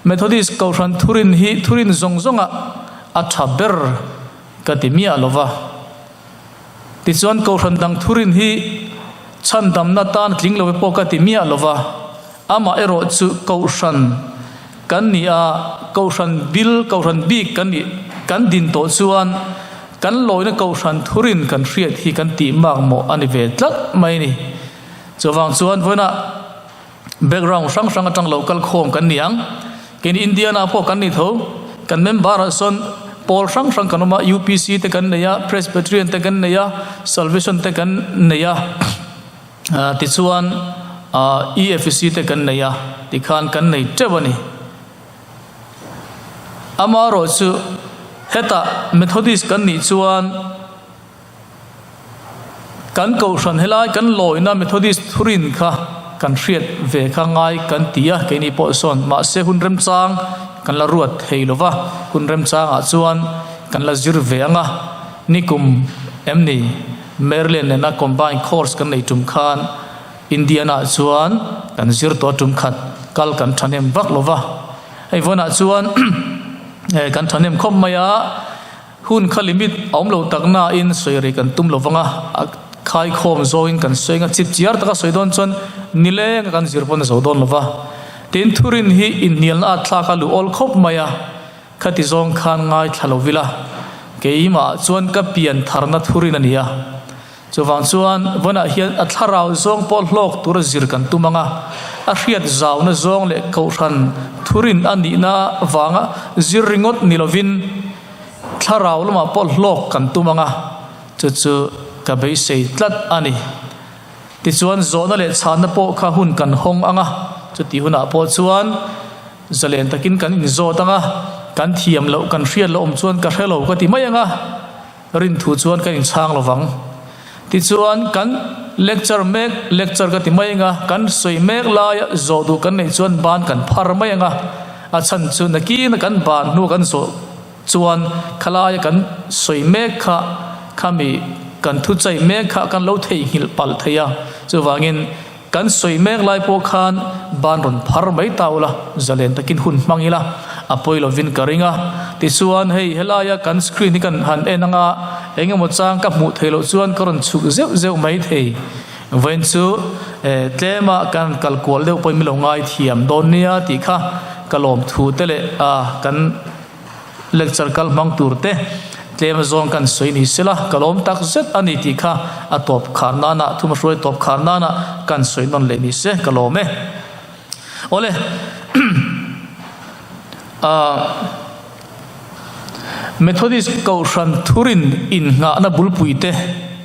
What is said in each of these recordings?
Methodist Kohhran thurin hi thurin zawng zawngah a tha ber ka ti miah lo va. Tichuan Kohhran dang thurin hi chhandamna tan tling lo pawh ka ti miah lo va. Amah erawh chu Kohhran kan nih a, Kohhran bil, Kohhran bik kan nih kan din tawh chuan kan lawina Kohhran thurin kan hriat hi kan tih makmawh a ni ve tlat mai a ni. Chuvang chuan vawiinah Background hrang hrang atang lo kal khawm kan ni ang. Keini Indiana pawh kan ni tho. Kan member ah sawn pawl hrang hrang kan awm a, UPC te kan nei a, Presbyterian te kan nei a, Salvation te kan nei a, tichuan EFC te kan nei a, tikhan kan nei teuh a ni. Amaherawhchu hetah Methodist kan nih chuan, Kan kohhran helai kan lawina Methodist thurin kha kan hriat ve kha ngai kan ti a, keini pawh sawn mahse hun remchang kan la ruat thei lo va, hun remchangah chuan kan la zir ve ang a, nikum em ni Maryland nena combine course kan nei tum khan Indiana chuan kan zir tawh tum khat kal kan thahnem vak lo va, hei vawnah chuan kan thahnem khawp mai a. Hun kha limit a awm lo tak nain sawi rei kan tum lo vang a, a khaikhawm zawngin kan sawi ang a, chip chiar taka sawi dawn chuan nileng a kan zir pawn a zo dawn lo va. Tin, thurin hi inhnialna a thlak a luh awl khawp mai a, khati zawng khan ngaithla lo vila, keimah chuan ka pian tharna thurin a ni a. Chuvang chuan vawnah hian a thlarau zawng pawh hlawk tura zir kan tum ang a, a hriat zauna zawng leh kohhran thurin a nihna vanga zir ringawt ni lovin thlarau lamah pawh hlawk kan tum ang a, chu chu ka beisei tlat a ni. Tichuan zawhna leh chhanna pawh kha hun kan hawng ang a, chutih hunah pawh chuan zalen takin kan inzawt ang a, kan thiam loh kan hriat loh awm chuan ka hre lo ka ti mai ang a. Rinthu chuan ka inchhang lovang. Tichuan, kan lecture mek, lecture ka ti mai anga, kan sawi mek laia zawh duh kan neih chuan ban kan phar mai anga, a chhan chu nakina kan ban hnu kan zawh chuan khalaia kan sawi mek kha khami kan thu chai mek kha kan lo theihnghilh palh thei a, chuvangin Kan sawi mek lai pawh khan ban rawn phar mai ta ula, zalen takin hun hmang ila a pawi lovin ka ring a. Tichuan hei helaia kan screen hi kan han en anga eng emaw chang ka hmuh theih loh chuan ka rawn chhuk zeuh zeuh mai thei. Vawiin chu tlema kan kal kual deuh pawhin min lo ngaithiam dawn nia tih kha ka lawmthu te leh kan Lecture kal hmang tur te tlem zawng kan sawi ni sela ka lawm tak zet a ni tih kha a tawp khar nana thuma hruai tawp khar nana kan sawi nawn leh ni se ka lawm e. Awle ah Methodist Kohhran thurin innghahna bulpui te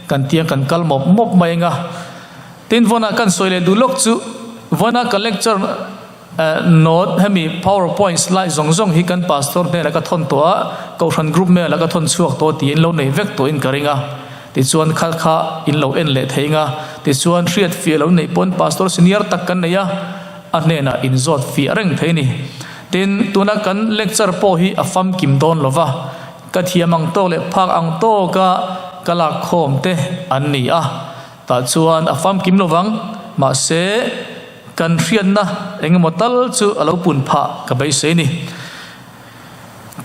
kan tia kan kal mawp mawp mai anga tin vawnah kan sawi leh duh lawk chu vawnah ka lecture Note, Hemi power point slide zawng zawng hi kan pastor hnenah ka thawn tawh a, Kohhran group mail ah ka thawn chhuak tawh tih in lo nei vek tawhin ka ring a. Tichuan kha kha in lo en leh thei nga. Tichuan hriat fiah lo neih pawn pastor senior tak kan nei a, a hnenah in zawt fiah reng thei ni. Tin, tuna kan lecture pawh hi a famkim dawn lo va, ka thiam ang tawk leh phak ang tawka ka lak khawm te an ni a. Tah chuan a famkim lo vang, mahse, Kan hriatna engemaw tal chu a lo pun phah ka beisei ni.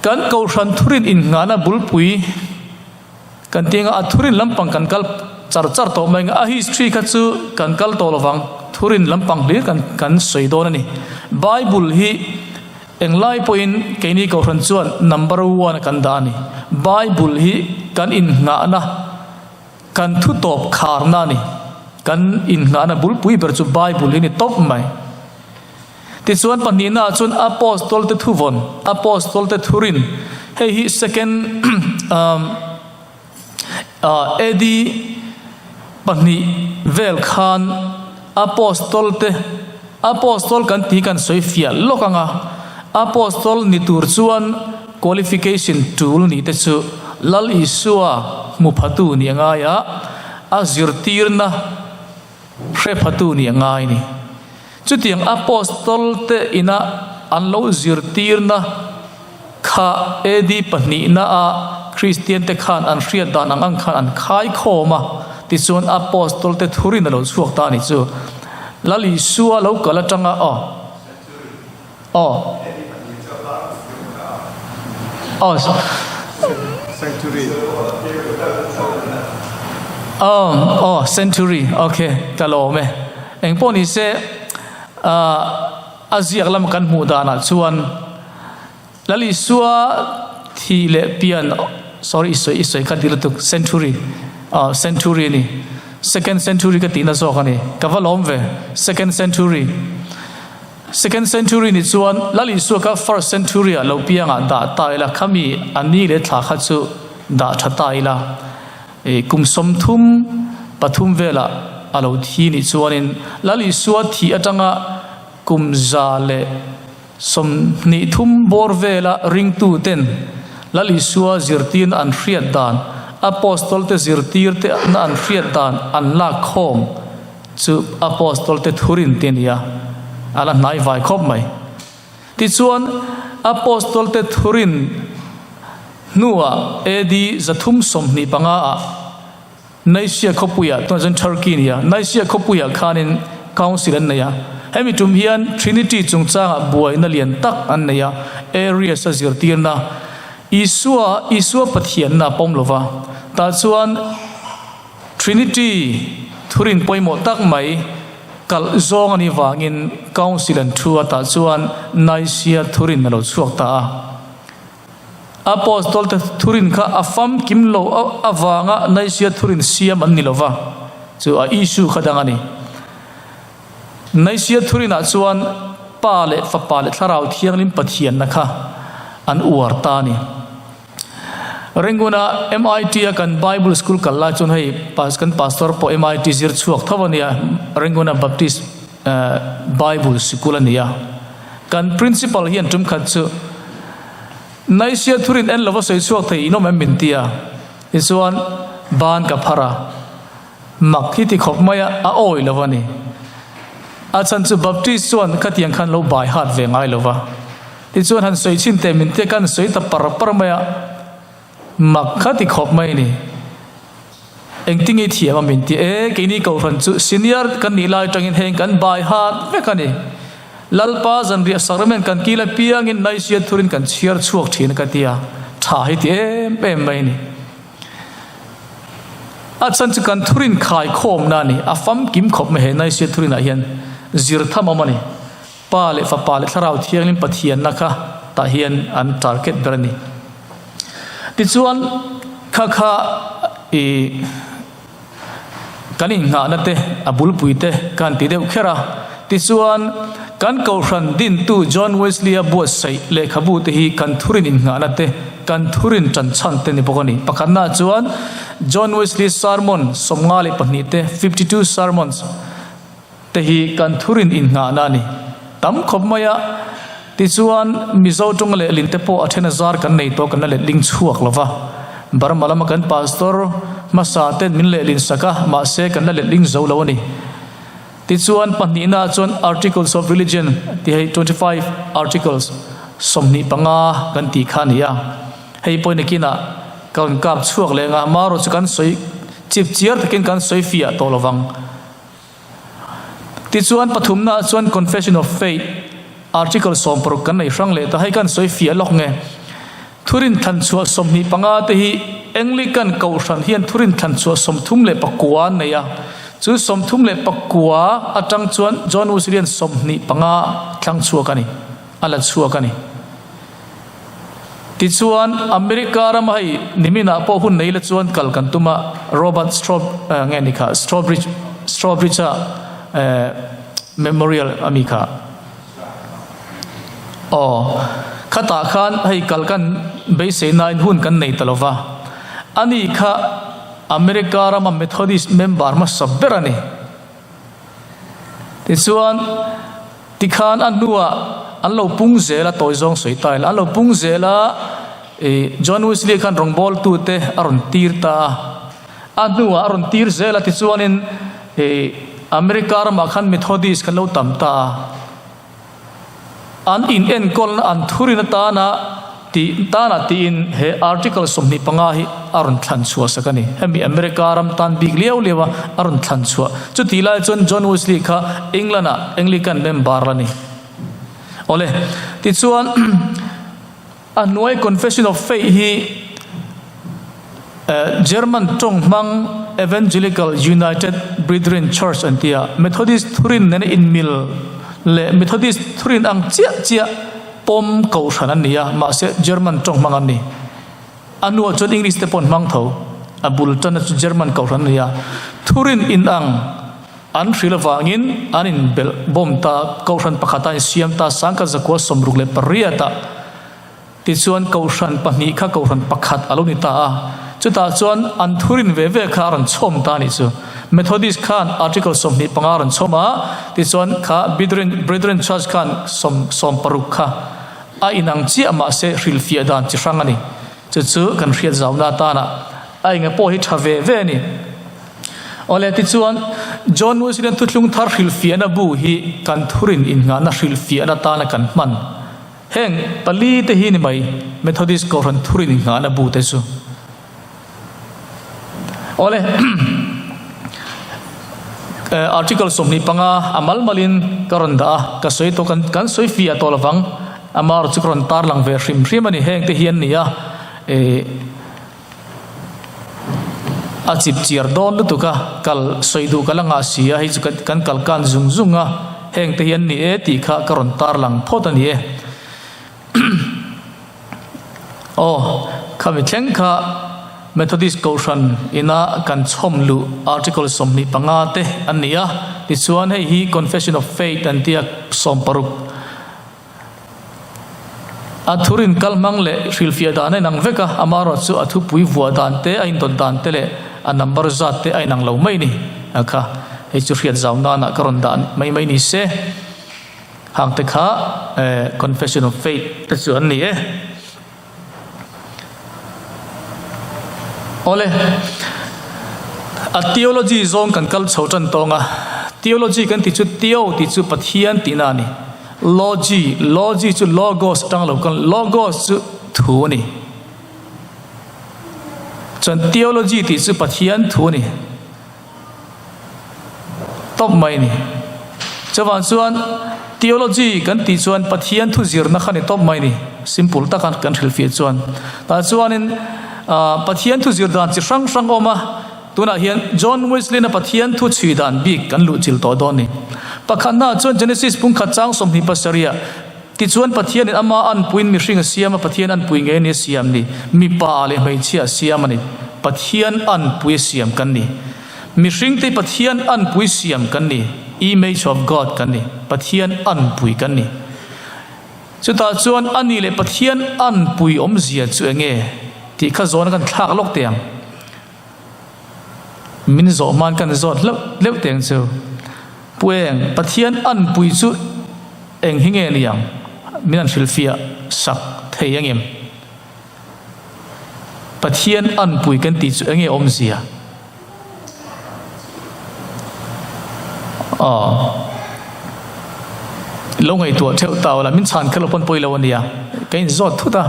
Kan Kohhran thurin innghahna bulpui kan tih anga a thurin lampang kan kal char char tawh mai anga a history kha chu kan kal tawh lovang, thurin lampang hlir kan kan sawi dawn a ni. Bible hi englai pawhin keini Kohhran chuan number one a kan dah a ni. Bible hi kan innghahna. Kan thu tawp kharna a ni. Kan innghahna bulpui ber chu Bible hi ni tawp mai. Tichuan pahnihna ah chuan Apostol te thuvawn, Apostol te thurin, hei hi second AD pahnih vel khan Apostol te, Apostol kan tih kan sawi fiah lawk ang a, Apostol ni tur chuan qualification tul nih te chu Lal Isua hmu phatu nih a ngai a, a zirtirna hre phatu nih a ngai ni. Chutiang Apostol te ina an lo zirtirna kha AD pahnihna a Kristian te khan an hriat dan ang ang khan an khai khawm a, tichuan Apostol te thurin a lo chhuak ta a ni chu. Lal Isua lo kal atanga aw. Aw. Oh, Century. Oh, oh, century. Okay, ka lawm e. Eng pawh ni se, a ziak lam kan hmuh danah chuan Lal Isua thi leh pian, sorry, i sawi, i sawi kha dil lutuk, century, ah, century a ni. Second century ka tihna zawk a ni. Ka va lawm ve, second century. Second century ni chuan Lal Isua kha first century ah lo piangah dah ta ila, khami a ni leh thla kha chu dah tha ta ila. I kum 33 velah a lo thi nih chuanin Lal Isua thih atanga kum 123 bawr vela ringtuten Lal Isua zirtirna an hriat dan, Apostolte zirtirte na an hriat dan an lak khawm chu Apostolte thurin ti a ni a, a la hnai vai khawp mai. Tichuan, Apostolte thurin hnuah AD 325 ah Nicaea khawpuiah, tunah chuan Turkey a ni a, Nicaea khawpuiah khanin council an nei a. Hemi tum hian Trinity chungchangah buaina lian tak an nei a, Arius a zirtirna, Isua, Isua Pathianna a pawm lova, tah chuan Trinity thurin pawimawh tak mai kalh zawng a nih vangin Council an thu a, tah chuan Nicaea thurin a lo chhuak ta a. Apostol te thurin kha a famkim lo avanga Nicaea thurin siam an ni lova, chu a issue kha dang a ni. Nicaea thurinah chuan Pa leh Fapa leh Thlarau Thianghlim Pathianna kha an uar ta a ni. Renguna MIT a kan Bible School kal lai chuan hei kan pastor pawh MIT zir chhuak tho a nia, Renguna Baptist Bible Sikul a ni a. Kan principal hian tum khat chu Nicaea thurin en lova sawi chhuak thei in awm em min ti a, tichuan ban ka phar a, mak hi ti khawp mai a, a awi lo a ni. A chhan chu Baptist chuan khatiang khan lo bai hat ve ngai lo va, tichuan han sawi chhin teh min tia kan sawi ta par par mai a, mak kha ti khawp mai a ni. Engtinge i thiam a min ti e, keini Kohhran chu senior kan nih lai atangin heng kan bai hat vek a ni. Lalpa zanriah sacrament kan kil apiangin Nicaea thurin kan chhiar chhuak thin a ka ti a, tha hi ti em em mai a ni. A chhan chu kan thurin khai khawmna a ni, a famkim khawp mai he Nicaea thurinah hian zir tham awm a ni. Pa leh Fapa leh Thlarau Thianghlim Pathianna kha tah hian an target ber a ni. Tichuan, kha kha i kan innghahna te, a bulpui te ka han ti deuh kher a. Tichuan, kan Kohhran dintu John Wesley-a buatsaih lehkhabu te hi kan thurin innghahna te, kan thurin ṭanchhan te ni bawk a ni. Pakhatnaah chuan John Wesley sermon 52 te, 52 sermons, te hi kan thurin innghahna a ni tam khawp mai a, tichuan Mizo tawnga lehlin te pawh a then a zar kan nei tawh kan la letling chhuak lo va, Burma lama kan pastor hmasa ten min lehlin sak a, mahse kan la letling zo lo a ni. Tichuan pahnihna ah chuan Articles of Religion tih hei 25 articles 25 kan tih kha a ni a, hei pawhin nakinah ka rawn kap chhuak leh ang a, marawh chu kan sawi chip chiar takin kan sawi fiah tawh lo vang. Tichuan pathumna ah chuan Confession of Faith Article 60 kan nei hrang leh ta, hei kan sawi fiah lawk nge. Thurin thlanchhuah 25 te hi Anglican Kohhran hian thurin thlanchhuah 39 an nei a, chu 39 atang chuan John Wesley hian 25 thlang chhuak a ni, a la chhuak a ni. Tichuan, America rama hei niminah pawh hun nei la chuan kal kan tum a, Robert Straw nge ni kha, Strawbridge, Strawbridge-a memorial a mi kha. Aw, khatah khan hei kal kan beisei nain hun kan nei ta lo va. Ani kha America rama Methodist member hmasa ber a ni. Tichuan, tikhan a hnuah an lo pung zel a, tawi zawng sawi ta ila, an lo pung zel a, ih John Wesley khan rawngbawltute a rawn tir ta a, a hnuah a rawn tir zel a, tichuanin ih America ramah khan Methodist khan lo tam ta a. An in enkawlna an thurin atana tih tana tiin he article 25 hi a rawn thlan chhuah sak a ni. Hemi America ram tan bik liau liau a a rawn thlan chhuah. Chutih lai chuan John Wesley kha England ah Anglican member la ni. Awle, tichuan. A hnuai Confession of Faith hi German tawng hmang Evangelical United Brethren Church an ti a, Methodist thurin nena inmil leh Methodist thurin ang chiah chiah pawm kohhran an ni a, mahse German tawng hmang an ni. A hnuah chuan English te pawh an hmang tho. A bul tanna chu German kohhran a ni a, thurin inang an hril avangin an inbelh bawm ta, kohhran pakhat a insiam ta, sangkhat zakua 68 ah. Tichuan kohhran pahnih kha kohhran pakhat a lo ni ta a, chutah chuan an thurin ve ve kha a rawn chhawm ta a nih chu. Methodist khan Article 25 a rawn chhawm a, tichuan kha Brethren Brethren Church khan sawm sawmparuk kha a inang chiah mahse hrilhfiah dan chi hrang a ni. Chu chu kan hriat zauna atana a enga pawh hi tha ve ve a ni. Awle tichuan John Wesley thuthlung thar hrilhfiahna bu hi kan thurin innghahna hrilhfiahna atana kan hman. Heng pali te hi ni mai Methodist Kohhran thurin innghahna bu te chu. Awle Article 25 a mal malin ka rawn dah a, ka sawi tawh kan kan sawi fiah tawh lovang amaherawhchu ka rawn tarlang ve hrim hrim a ni. Heng te hi an ni a, eh a chip chiar dawn lutuk a, kal sawi duh ka la ngah si a, hei chu kan kal kan zung zung a, heng te hi an ni e tih kha ka rawn tarlang phawt a ni e. Aw, khami thleng kha Methodist Kohhran ina kan chhawm luh Article 25 te an ni a, tichuan hei hi Confession of Faith an tia 60. A thurin kal hmang leh hrilhfiah dan a inang vek a, amaherawh chu a thupui vuah dan te, a indawt dan te leh a number zat te a inang lo mai ni. A kha, hei chu hriat zau nana ka rawn dah mai mai ni se. Hang te kha Confession of Faith te chu an ni e. Awle, a theology zawng kan kal chho tan tawng a, theology kan tih chu theo tih chu Pathian tihna a ni, logy, logy chu logos atang lo kan, logos chu thu a ni. Chuan theology tih chu Pathian thu a ni. Tawp mai ni. Chuvang chuan theology kan tih chuan Pathian thu zirna kha ni tawp mai ni. Simple taka kan hrilhfiah chuan. Tah chuanin Pathian thu zir dan chi hrang hrang awm a, tunah hian John Wesley-na Pathian thu chhui dan bik kan luhchilh tawh dawn ni. Pakhatnaah chuan Genesis pungkhat chang 27 ah Tichuan Pathianin ama anpuiin mihring a siam a, Pathian anpui ngei a ni a siam ni, mipa leh hmeichhia a siam a ni. Pathian anpui a siam kan ni. Mihringte Pathian anpui siam kan ni, image of God kan ni, Pathian anpui kan ni. Chutah chuan a ni leh Pathian anpui awmzia chu eng nge tih kha zawhna kan thlak lawk teh ang. Min zawh hman kan zawt hleuh hleuh teh ang chu. Pu eng, Pathian anpui chu Eng hi nge ni ang? Min an hrilhfiah sak thei ang em? Pathian anpui kan tih chu enge awmzia? Aw. Lo ngaihtuah theuh ta ula, min chhan kher lo pawn pawi lo ania. Ka inzawt thut a.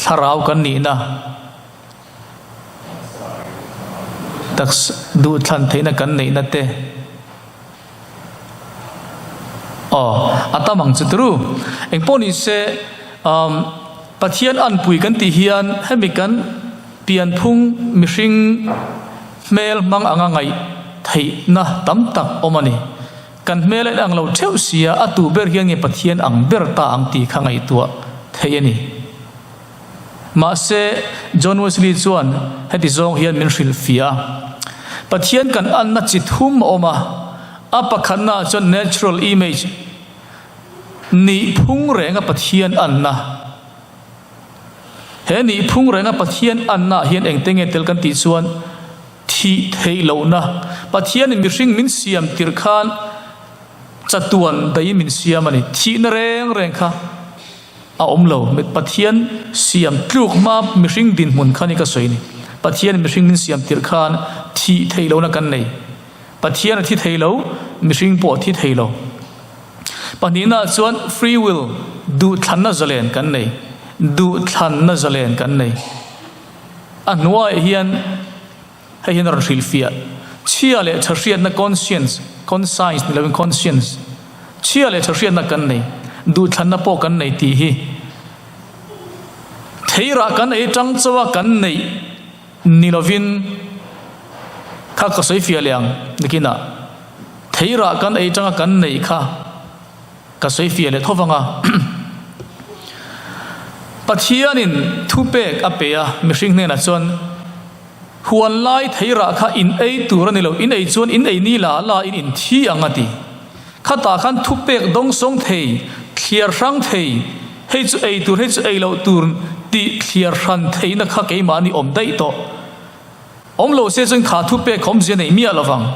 Thlarau kan nihna. Taksa duhthlan theihna kan neihna te. Aw, a tam ang chu turu. Engpawh ni se, um, Pathian anpui kan tih hian hemi kan pianphung mihring hmel hmang anga ngaih theihna tam tak awm a ni. Kan hmel a inang lo theuh sia, a tu ber hian nge Pathian ang ber ta ang tih kha ngaihtuah theih a ni. Mahse, John Wesley chuan heti zawng hian min hrilhfiah a, Pathian kan anna chi thum a awm a, a pakhatnaah chuan natural image, nihphung renga Pathian anna. He nihphung renga Pathian annaah hian engte nge tel kan tih chuan thih theih lohna, Pathianin mihring min siam tirh khan chatuan daiin min siam a ni, thihna reng reng kha. A awm lo. Pathian siam tluk hma mihring dinhmun kha ni ka sawi ni. Pathian mihring min siam tirh khan thih theih lohna kan nei. Pathian a thi thei lo, mihring pawh a thi thei lo. Pahnihna chuan free will, duhthlanna zalen kan nei. Duhthlanna zalen kan nei. A hnuaiah hian Hei hian a rawn hrilhfiah. Chhia leh tha hriatna conscience, conscience ni loin conscience, chhia leh tha hriatna kan nei, duhthlanna pawh kan nei tih hi. Theirah kan ei tang chauha kan neih ni lovin kha ka sawi fiah leh ang nakinah. Theirah kan ei tanga kan neih kha ka sawi fiah leh tho vang a. Pathianin thupek a pe a, mihring hnenah chuan huan lai theirah kha in ei tur a ni lo, in ei chuan in ei ni la la in in thi ang a ti. Khatah khan thupek dawngsawng thei, thliar hrang thei, hei chu ei tur hei chu ei loh tur tih thliar hran theihna kha keimahni awm daih tawh. Awm lo se chuan kha thupek kha awmzia nei miah lovang.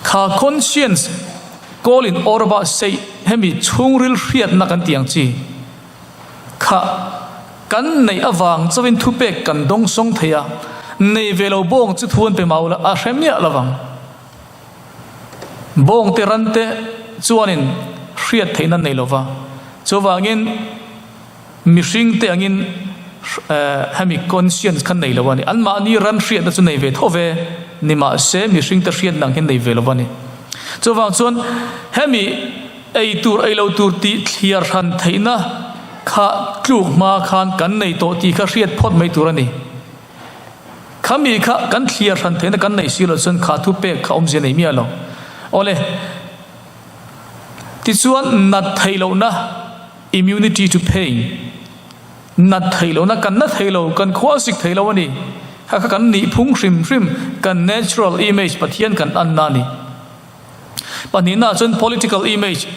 Kha conscience kawl in awrva seih hemi chhungril hriatna kan tih ang chi kha kan neih avang chauhin thupek kan dawngsawng thei a, nei ve lo bawng chu thu an pe mau la a hre miah lovang. Bawngte rante chuanin hriat theihna an nei lova, chuvangin mihringte angin hemi conscience kha nei lo a ni. Anmahni ran hriatna chu nei ve tho ve ni mahse mihringte hriatna ang hian nei ve lo a ni. Chuvang chuan hemi ei tur ei lo tur tih thliar hran theihna kha tluk hma khan kan nei tawh tih kha hriat phawt mai tur a ni. Khami kha kan thliar hran theihna kan neih si loh chuan kha thu pek kha awmzia nei miah lo. Awle, tichuan nat theih lohna, immunity to pain, nat theih lohna kan na thei lo, kan khua sik thei lo a ni. Kha kha kan nihphung hrim hrim, kan natural image Pathian kan anna a ni. Pahnihna chuan political image,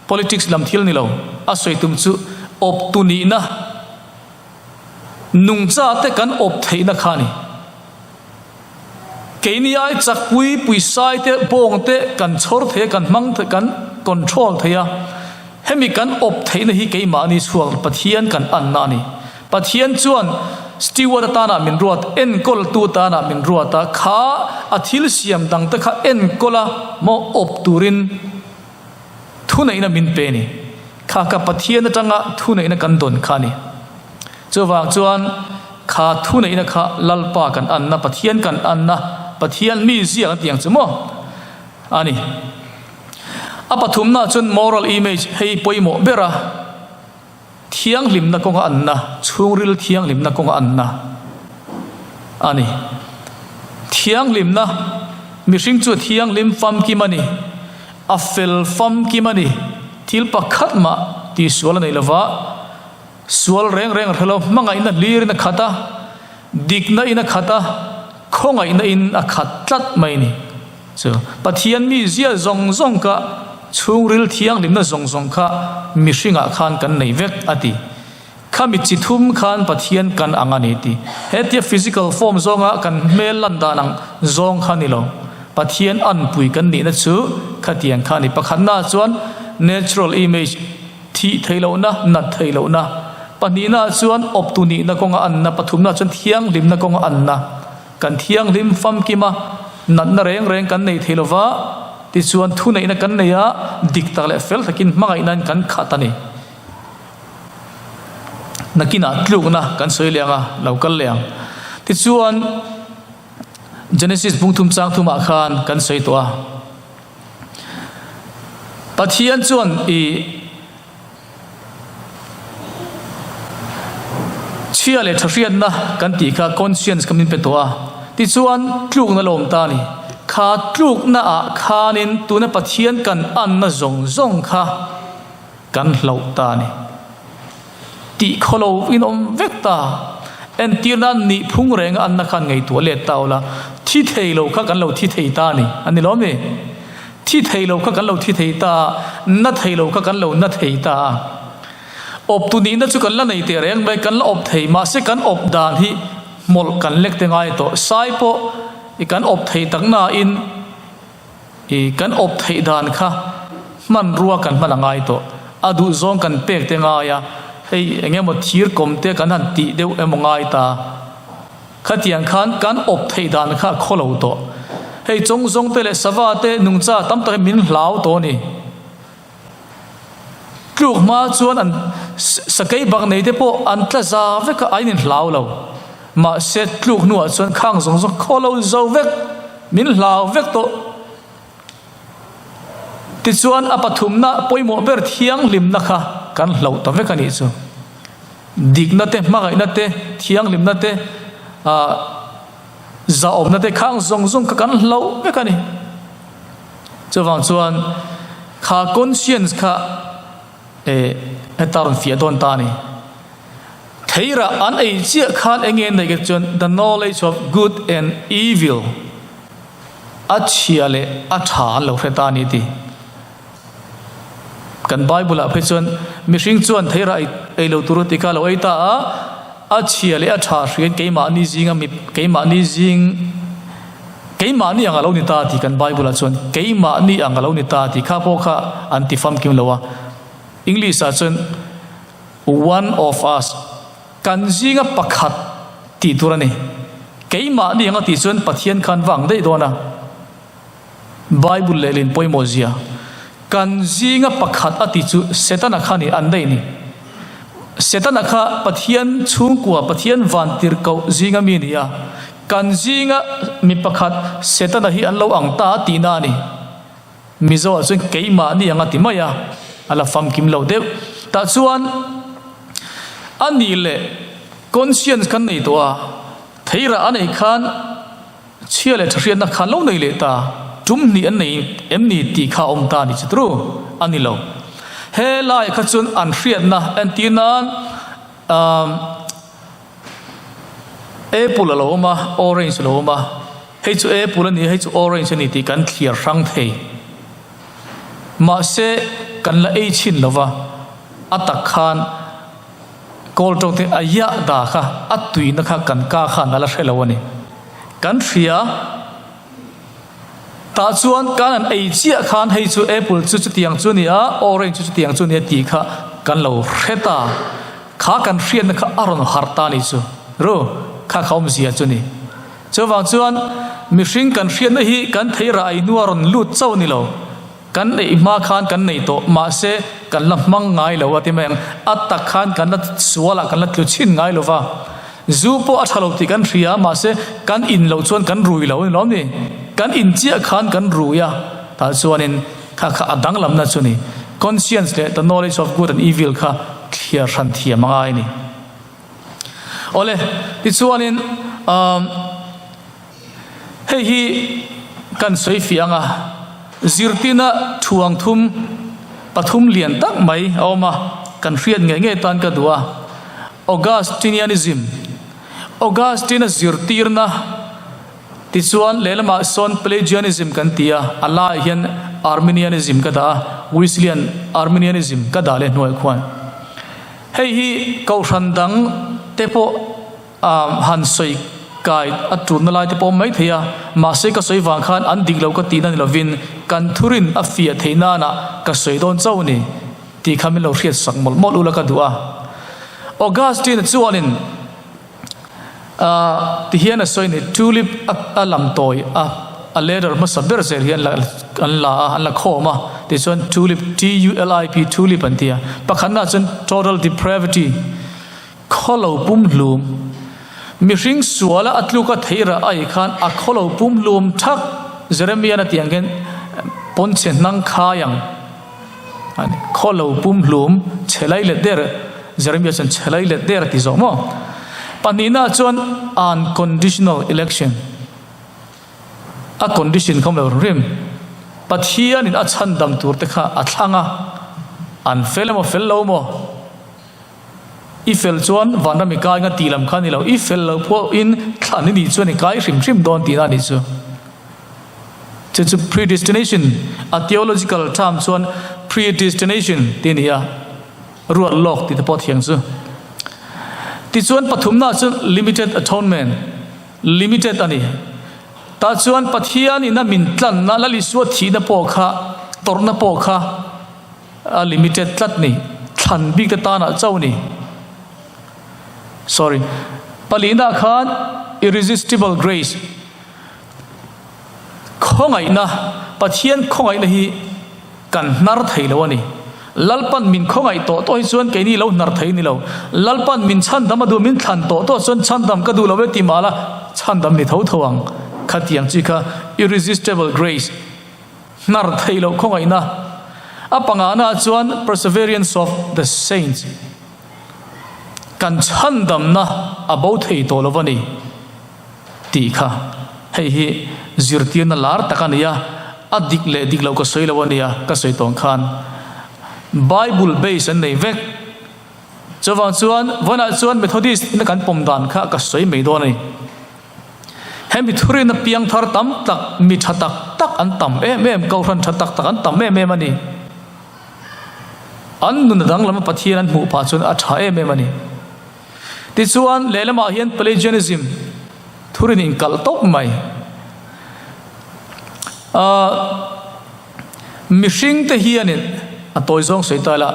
politics lam thil ni lo, a sawi tum chu awptu nihna, Nungcha te kan awp theihna kha a ni. Keini ai chakpui puisai te bawng te kan chhawr thei a, kan hmang thei, kan control thei a. Hemi kan awp theihna hi keimahni chhuak Pathian kan anna a ni. Pathian chuan steward atana min ruat, enkawltu atana min ruat a, kha a thil siam dang te kha enkawl a maw awp turin Thuneihna min pe ni. Kha ka Pathian atanga thuneihna kan dawn kha a ni. Chuvang chuan kha thuneihna kha Lalpa kan anna, Pathian kan anna, Pathian mi ziak an tih ang chu maw? A ni. A pathumna chuan moral image hei pawimawh ber a, thianghlimna kawnga anna, chhungril thianghlimna kawnga anna a ni. Thianghlimna, mihring chu a thianghlim famkim a ni, a fel famkim a ni, thil pakhat mah tihsual a nei lova, sual reng reng a hre lo, hmangaihna hlirin a khat a, dikna in a khat a, khawngaihna in a khat tlat mai a ni. Chu Pathian mi zia zawng zawng kha chhungril thianghlimna zawng zawng kha mihringah khan kan nei vek a ti. Khami chi thum khan Pathian kan ang a ni ti. Hetia physical form zawnga kan hmel lan dan ang zawng kha ni lo. Pathian anpui kan nihna chu khatiang kha a ni. Pakhatnaah chuan natural image, thih theih lohna, nat theih lohna. Pahnihnaah chuan awptu nihna kawnga anna, pathumnaah chuan thianghlimna kawnga anna. Kan thianghlim famkim a, natna reng reng kan nei thei lova, tichuan thuneihna kan nei a, dik tak leh fel takin hmangaihnain kan khat a ni. Nakinah tlukna kan sawi leh ang a, lo kal leh ang. Tichuan Genesis bungthum chang thumah khan kan sawi tawh a, Pathian chuan i Chhia leh tha hriatna kan tih kha conscience kha min pe tawh a, tichuan tlukna lawm ta a ni. Kha tlukna ah khanin tuna Pathian kan anna zawng zawng kha kan hloh ta a ni. Tih khaw lo in awm vek ta. Entirna nih phung renga anna khan ngaihtuah let ta ula, thi thei lo kha kan lo thi thei ta a ni. A ni lawm mi? Thi thei lo kha kan lo thi thei ta a, na thei lo kha kan lo na thei ta a. Awptu nihna chu kan la nei teh reng mai, kan la awp thei, mahse kan awp dan hi hmawlh kan lek te ngai tawh. Sai pawh i kan awp thei tak nain i kan awp theih dan kha hmanrua kan hman a ngai tawh. A duhzawng kan pek te ngai a, hei eng emaw thir kawm te kan han tih deuh emaw ngai ta. Khatiang khan kan awp theih dan kha a khaw lo tawh. Hei chawngzawng te leh sava te nungcha tam tak hi min hlau tawh a ni. Tluk hma chuan an sakei bak nei te pawh an tla za vek a, an inhlau lo. Mahse tluk hnuah chuan khang zawng zawng khaw lo zo vek, min hlau vek tawh. Tichuan a pathumna pawimawh ber thianghlimna kha kan hloh ta vek a nih chu. Dikna te, hmangaihna te, thianghlimna te, ah zahawmna te khang zawng zawng kha kan hlauh vek a ni. Chuvang chuan kha conscience kha eh heta rawn fiah dawn ta a ni. Theirah an ei chiah khan eng nge an neih ke chuan the knowledge of good and evil a chhia leh a tha an lo hre ta a ni ti. Kan Bible ah phei chuan mihring chuan theirah ei ei lo tur a ti kha a lo ei ta a, a chhia leh a tha hriain keimahni zinga mi keimahni zing keimahni ang a lo ni ta tih kan Bible ah chuan keimahni ang a lo ni ta tih kha pawh kha an ti famkim lo a. English ah chuan one of us kan zinga pakhat tih tur a ni. Keimahni ang a tih chuan Pathian khan vang daih dawn a. Bible lehlin pawimawh zia kan zinga pakhat a ti chu Setana kha ni an daih ni. Setana kha Pathian chhungkua, Pathian vantirhkoh zinga mi a ni a, kan zinga mi pakhat Setana hi an lo ang ta a tihna a ni. Mizo ah chuan keimahni ang a ti mai a, a la famkim lo deuh. Tah chuan a nih leh conscience kan nei tawh a, theirah a neih khan, Chhia leh thahriatna khan lo nei leh ta, tum hnih an nei em ni tih kha a awm ta a ni chu tru a ni lo. He laiah kha chuan an hriatna entir nan umm apple a lo awm a, orange a lo awm a, hei chu apple a ni a, hei chu orange a ni tih kan thliar hrang thei. Mahse kan la ei chhin lo va, a tak khan. Kawl tawng te a iah da kha a tuina kha kan ka khan a la hre lo a ni. Kan hria tah chuan kan an ei chiah khan hei chu apple chu chutiang chu a ni a, orange chu chutiang chu a ni a tih kha kan lo hre ta. Kha kan hriatna kha a rawn harh ta a ni chu. Ru, kha kha awmzia chu a ni. Chuvang chuan mihring kan hriatna hi kan thei rah ei hnua rawn lut chauh a ni lo. Kan neih hma khan kan nei tawh, mahse kan la hmang ngai lo a ti mai ang. A tak khan kan la sual ah kan la tlu chhin ngai lo va. Zu pawh a tha lo tih kan hria, mahse kan in loh chuan kan rui lo a ni lawm ni? Kan in chiah khan kan rui a, tah chuanin kha kha a danglamna chu ni. Conscience leh the knowledge of good and evil kha thliar hran thiam a ngai a ni. Awle, tichuanin umm. Hei hi kan sawi fiah ang a, zirtina thuang thum pathum lian tak mai a awm a, kan hriat ngei ngei tan ka duh a. Augustinianism, Augustine-a zirtirna tichuan lehlamah sawn Pelagianism kan ti a, a laiah hian Arminianism ka dah a, Wesleyan Arminianism ka dah leh hnuaiah khuan. Hei hi kohhran dang te pawh A han sawi kai a tulna lai te pawh awm mai thei a, mahse ka sawi vang khan an dik lo ka tihna ni lovin kan thurin a fiah theih nana ka sawi dawn chauh a ni tih kha min lo hriat sak mawlh mawlh ula ka duh a. Augustine chuanin ah ti hian a sawi a ni, tulip a lam tawi a, a letter hmasa ber zel hi an la an la a, an la khawm a, tichuan tulip, T-U-L-I-P, tulip an ti a, pakhatnaah chuan total depravity, Khawlo pumhlum, Mihring suala a tluka theih rah ai khan a khawlo pumhlum thak Jeremian a tih ang hian pawnchhe hnang khai ang a ni. Khawlo pumhlum chhe lai let der Jeremia chuan chhe lai let der a ti zawh maw? Pahnihna chuan unconditional election. A condition kha awm lo rim. Pathianin a chhandam tur te kha a thlang a, an fel emaw fel lo maw? I fel chuan vanram i kai nga tih lam kha a ni lo, i fel lo pawhin thlan i nih chuan i kai hrim hrim dawn tihna a nih chu. Chu chu predestination, a theological term chuan predestination tih a ni a, ruat lawk tih te pawh thiang chu. Tichuan pathumna chu limited atonement, limited a ni. Tah chuan Pathianin a min tlanna, Lal Isua thihna pawh kha, tawrhna pawh kha, A limited tlat ni, thlan bik te tanah chauh ni. Sorry. Palina khan irresistible grace khawngaihna, Pathian khawngaihna hi kan hnar thei lo a ni. Lalpan min khawngaih tawh tawh hi chuan keini lo hnar thei ni lo. Lalpan min chhandam a duh, min thlan tawh tawh chuan chhandam ka duh lo e ti mah la chhandam ni tho tho ang. Khatiang chi kha irresistible grace. Hnar theih loh khawngaihna a pangahna ah chuan Perseverance of the Saints. Kan chhandamna a bo thei tawh lo a ni tih kha hei hi zirtirna lar tak a ni a, a dik leh dik loh ka sawi lo a nia, ka sawi tawng khan Bible base an nei vek. Chuvang chuan vawiinah chuan Methodist ina kan pawm dan kha ka sawi mai dawn a ni. Hemi thurin a piang thar tam tak, mi tha tak tak an tam em em, kohhran tha tak tak an tam em em a ni. An nun a danglam a Pathian an hmuh phah chuan a tha em em a ni. Tichuan, lehlamah hian Pelagianism thurin inkalh tawp mai. Ahh mihringte hianin a tawi zawng sawi ta ila,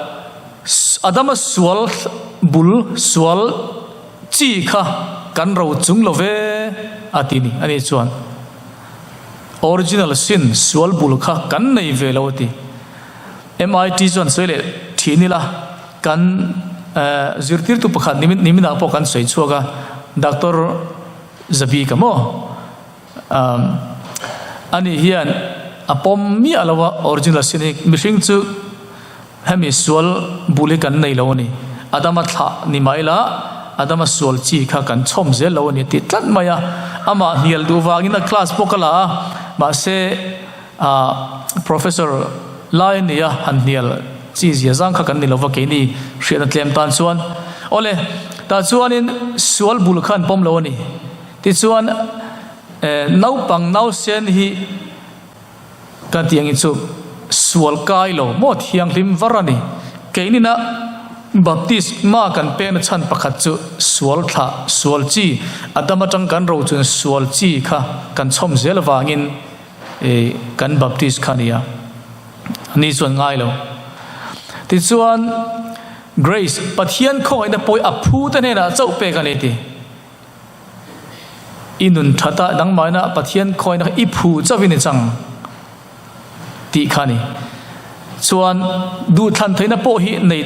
Adama sual bul sual chi kha kan ro chung lo ve a ti ni. Ani chuan original sin sual bul kha kan nei ve lo a ti. MIT chuan sawi leh thin ila kan zirtirtu pakhat niminah pawh kan sawi chhuak a, Doctor Zabika maw ani hian a pawm miah lo a original sin hi mihring chu Hemi sual bul hi kan nei lo a ni. Adama thlah ni mah ila, Adama sual chi kha kan chhawm zel lo a ni tih tlat mai a. Amah hnial duh vangin a class pawh ka la a, mahse ah Professor lai a ni a, han hnial chi zia zang kha kan ni lova keini hriatna tlem tan chuan. Awle, tah chuanin sual bul kha an pawm lo a ni. Tichuan eh naupang nausen hi. Ka tih angin chu sual kai lo maw thianghlim var a ni. Keinina baptisma kan pekna chhan pakhat chu sual thlah, sual chi, Adam atang kan rochun sual chi kha kan chhawm zel avangin kan baptist kha a ni a. Ni chuan ngai lo. Tichuan Grace, Pathian khawngaihna pawi a phu te hnenah chauh pek a ni ti. I nun that a dangmaina Pathian khawina kha i phu chauhin i chang tih kha a ni. Chuan duhthlan theihna pawh hi nei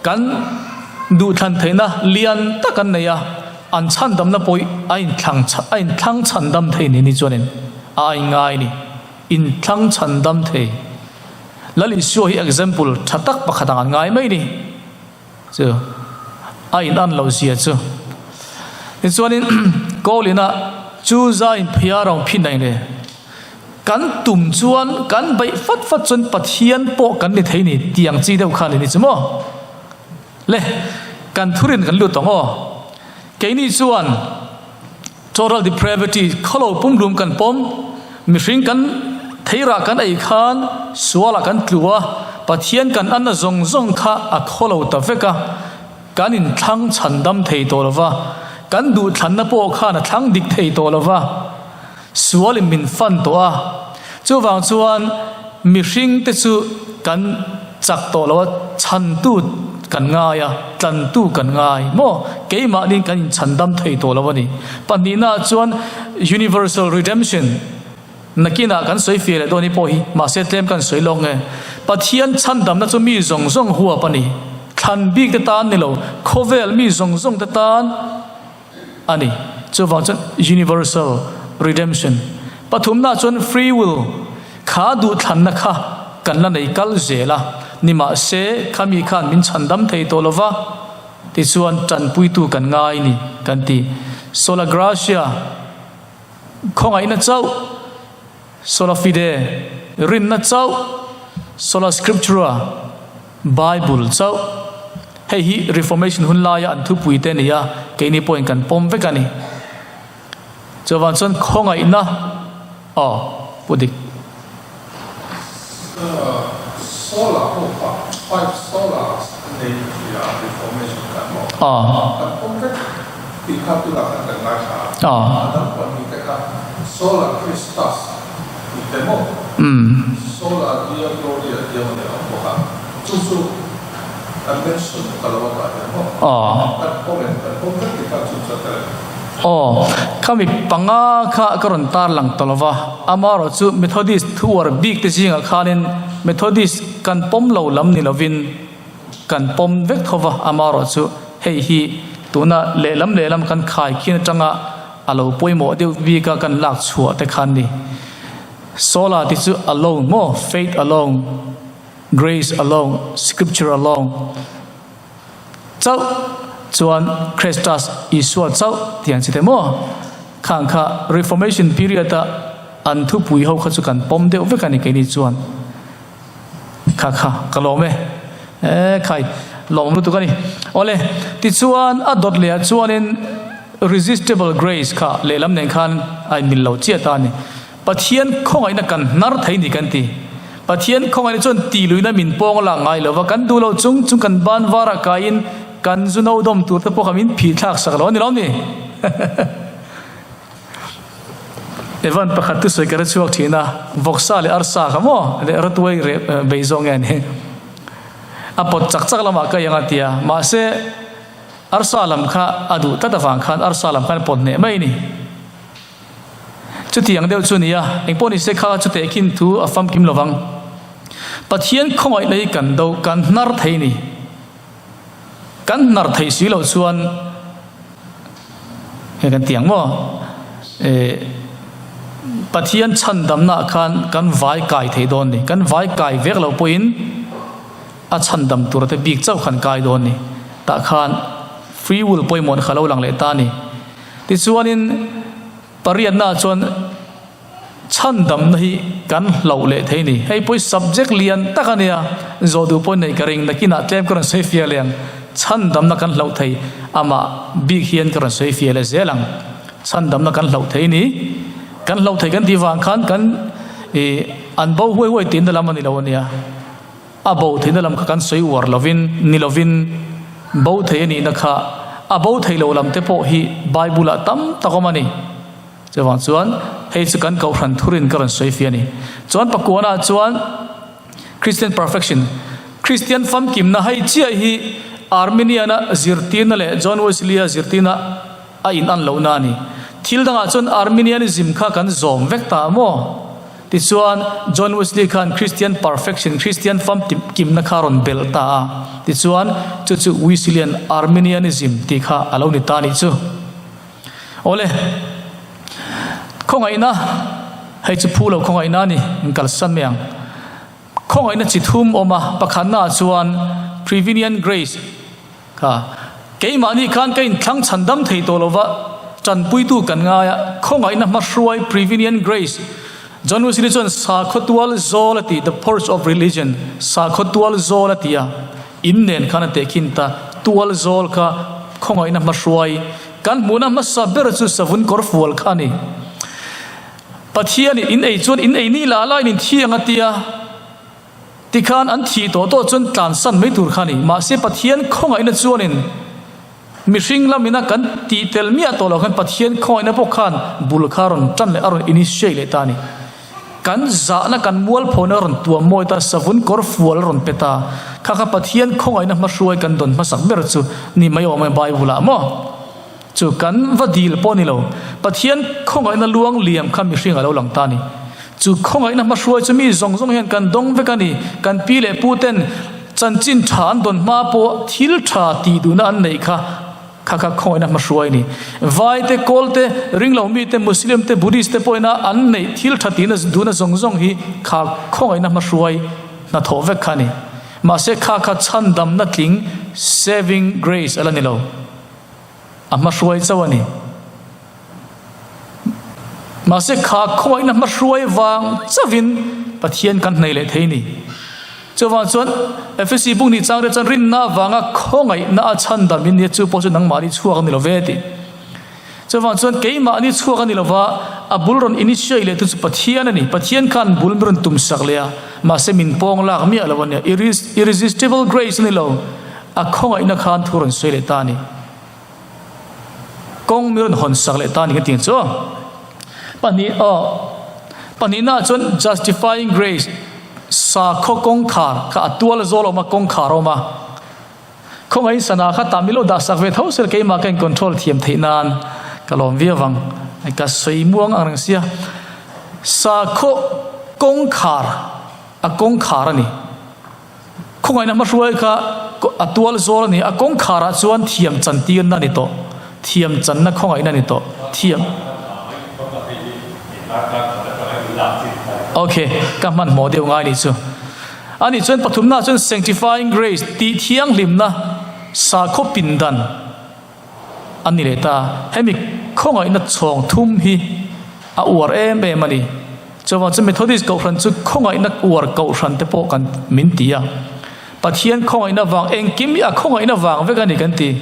kan duhthlan theihna lian tak an nei a, an chhandamna pawh hi a inthlang a inthlang chhandam thei ni ni chuanin a aingai a ni. Inthlang chhandam thei. Lal Isua hi example tha tak pakhat ang an ngai mai a ni. Chu a in an loh zia chu. Tichuanin Kawlina chu za in phia rang phin a in kan tum chuan kan beih fat fat chuan Pathian pawh kan ni thei ni tiang chi deuh khan ni chu maw. Le kan thurin kan lut ang aw. Keini chuan total depravity khawlo pumhlum kan pawm mihring kan theirah kan ei khan sualah kan tlu a, Pathian kan anna zawng zawng kha a khawlo ta vek a, kan inthlang chhandam thei tawh lo va, kan duhthlanna pawh khan a thlang dik thei tawh lo va, sualin min fan tawh a, chuvang chuan mihringte chu kan chak tawh lo a, chhantu kan ngai a, tlantu kan ngai maw? Keimahniin kan inchhandam thei tawh lo a ni. Pahnihnaah chuan Universal Redemption nakinah kan sawi fir leh dawn hi pawh hi mahse tlem kan sawi lawk nge. Pathian chhandamna chu mi zawng zawng huap a ni. Thlan bik te tan ni lo, khawvel mi zawng zawng te tan a ni. Chuvang chuan Universal Redemption. Pathumnaah chuan Free Will, kha duhthlanna kha kan la nei kal zel a, nimahse khami khan min chhandam thei tawh lova, tichuan tanpuitu kan ngai ni kan ti. Sola Gratia, khawngaihna chauh, Sola Fide, rinna chauh, Sola Scriptura, Bible chauh. Hei hi Reformation hun laia an thupui te a ni a, keini pawhin kan pawm vek a ni. Chuvang chuan khawngaihna aw Pu Dik. Solar pawh kha five solars a nei tih a Reformation khan maw kan pawm vek tih kha tunah khan kan ngaithla a, a dang pahnih te kha Sola Christus tih te maw Sola Deo Gloria tih emaw ni a awm bawk a, chu chu kan mention ta lo atah hian maw kan pawm em kan pawm vek tih kha chu chu a tel em. Aw, khami panga kha ka rawn tar lang ta lo va, amaherawh chu Methodist thu uar bik te zingah khanin Methodist kan pawm lo lam ni lovin kan pawm vek tho va, amaherawh chu hei hi tuna lehlam lehlam kan khai khin atanga a lo pawimawh deuh bika kan lak chhuah te khan ni. Sola tih chu alone maw, faith alone, grace alone, scripture alone chauh. Chuan Christus Isua chauh tih ang chi te maw? Khang kha Reformation period a an thupui ho kha chu kan pawm deuh vek a ni keini chuan. Kha kha ka lawm e. E khai lawm lutuk a ni. Awle tichuan a dawt leh ah chuanin Resistible Grace kha lehlam nen khan a inmil lo chiah ta a ni. Pathian khawngaihna kan hnar thei ni kan ti. Pathian khawngaihna chuan tih luihna min pawng a lak ngai lo va, kan duh lo chung chung kan ban varah kaiin kan zu no dawm tur te pawh kha min phih thlak sak lo a ni lo ni. Evan pakhat chu sawi ka hre chhuak thin a, vawksa leh arsa kha maw leh rawtuai reh bei zawng nge ni. A pawt chak chak lamah ka iang a ti a, mahse arsa lam kha a duh tlat avang khan arsa lam khan a pawt hneh mai a ni. Chutiang deuh chu nia, engpawh ni se kha chu tehkhin thu a famkim lovang. Pathian khawngaihna hi kan do, kan hnar thei ni. Kan hnar theih si loh chuan he kan ti ang maw? Eh, Pathian chhandamna ah khan kan vai kai thei dawn ni. Kan vai kai vek loh pawhin a chhandam tur te bik chauh khan kai dawn ni. Tah khan free will pawimawh kha lo lang leh ta ni. Tichuanin pariatnaah chuan chhandamna hi kan hlauh leh thei ni. Hei pawh hi subject lian tak a nia, zawh duh pawh nei ka ring, nakinah tlem ka rawn sawi fiah leh ang. Chhandamna kan hlauh thei, amah bik hian ka rawn sawi fiah leh zel ang. Chhandamna kan hlauh thei ni, kan hlauh thei kan tih vang khan kan ih an bo huai huai tihna lam a ni lo a nia. A bo theihna lam kha kan sawi uar lovin, ni lovin, bo thei a nihna kha a bo thei lo lam te pawh hi Bible-ah tam tak awm a ni. Chuvang chuan hei chu kan kohhran thurin ka rawn sawi fia a ni. Chuan pakuanah chuan Christian perfection, Christian famkimna hei chiah hi Arminian-a zirtirna leh John Wesley-a zirtirna a in an lohna a ni. Thil dangah chuan Arminianism kha kan zawm vek ta maw? Tichuan, John Wesley khan Christian perfection, Christian famkimna kha a rawn belh ta a. Tichuan, chu chu Wesleyan Arminianism tih kha a lo ni ta a nih chu. Awle, khawngaihna, hei chu phu lo khawngaihna a ni, in kalsan mai ang. Khawngaihna chi thum awm a, pakhatnaah chuan Prevenient Grace, Kha, keimahni khan ka inthlang chhandam thei tawh lova, tanpuitu kan ngai a, khawngaihna hmahruai, prevenient grace, John Wesley chuan sakhaw tual zawl a ti, the porch of religion, sakhaw tual zawl a ti a, in nen khan a tehkhin ta, tual zawl kha khawngaihna hmahruai, kan hmuhna hmasa ber chu savun kawr fual kha a ni. Pathianin in ei chuan in ei ni lah laiin in thiang a ti a. Tikhan an thih tawh tawh chuan tlansan mai tur kha a ni. Mahse Pathian khawngaihna chuanin mihring lamina kan tih tel miah tawh loh khan Pathian khawngaihna pawh khan bul kha a rawn tan leh a rawn initiate leh ta a ni. Kan zahna kan mualphawhna a rawn tuam mawi ta, savun kawr fual a rawn pe ta. Kha kha Pathian khawngaihna hmahruai kan dawn hmasak ber chu ni mai awm e Bible ah maw? Chu kan va dil pawh a ni lo. Pathian khawngaihna luang liam kha mihring a lo lang ta a ni. Chu khawngaihna hmahruai chu mi zawng zawng hian kan dawng vek a ni. Kan pi leh pu ten chanchin tha an dawn hma pawh thil tha tih duhna an neih kha kha kha khawngaihna hmahruai a ni. Vai te, Kawl te, ringlo mi te, Muslim te, Buddhist te pawhina an neih thil tha tihna duhna zawng zawng hi kha khawngaihna hmahruai hnathawh vek kha a ni. Mahse kha kha chhandamna tling, saving grace, a la ni lo. A hmahruai chauh a ni. Mahse kha khawngaihna hmahruai vang chauhin Pathian kan hnaih leh thei a ni. Chuvang chuan Efesi buk nih chang te chuan rinna avanga khawngaihna a chhandam in nia chu pawh chu nangmahni chhuak a ni lo ve tih. Chuvang chuan keimahni chhuak a ni lo va, a bul rawn initiate leh tu chu Pathian a ni. Pathian khan bul min rawn tum sak leh a, mahse min pawng lak miah lo a nia. Irresistible grace a ni lo. A khawngaihna khan thu rawn sawi leh ta a ni. Kawng mi rawn hawn sak leh ta a ni ka ti ang chu. Pahnih aw Pahnihna chuan justifying grace sakhaw kawngkhar kha a tual zawl awm a kawngkhar awm a. Khawngaihin sana kha tah milo dah sak ve tho sel keimah ka in control thiam theih nan ka lawm viau vang. Ka sawi muang ang reng sia. Sakhaw kawngkhar a kawngkhar a ni. Khawngaihna hmahruai kha a tual zawl a ni a, kawngkharah chuan thiam chantirna a ni tawh, thiam channa khawngaihna a ni tawh, thiam. Ok, ka hmanhmawh deuh ngai nih chu. A nih chuan pathumna chuan sanctifying grace, tih thianghlimna, sakhaw pindan. an ni leh ta. Hemi khawngaihna chhawng thum hi a uar em em a ni. Chuvang chu Methodist Kohhran chu khawngaihna uar Kohhran te pawh kan min ti a. Pathian khawngaihna vang engkim hi a khawngaihna vang vek a ni kan ti.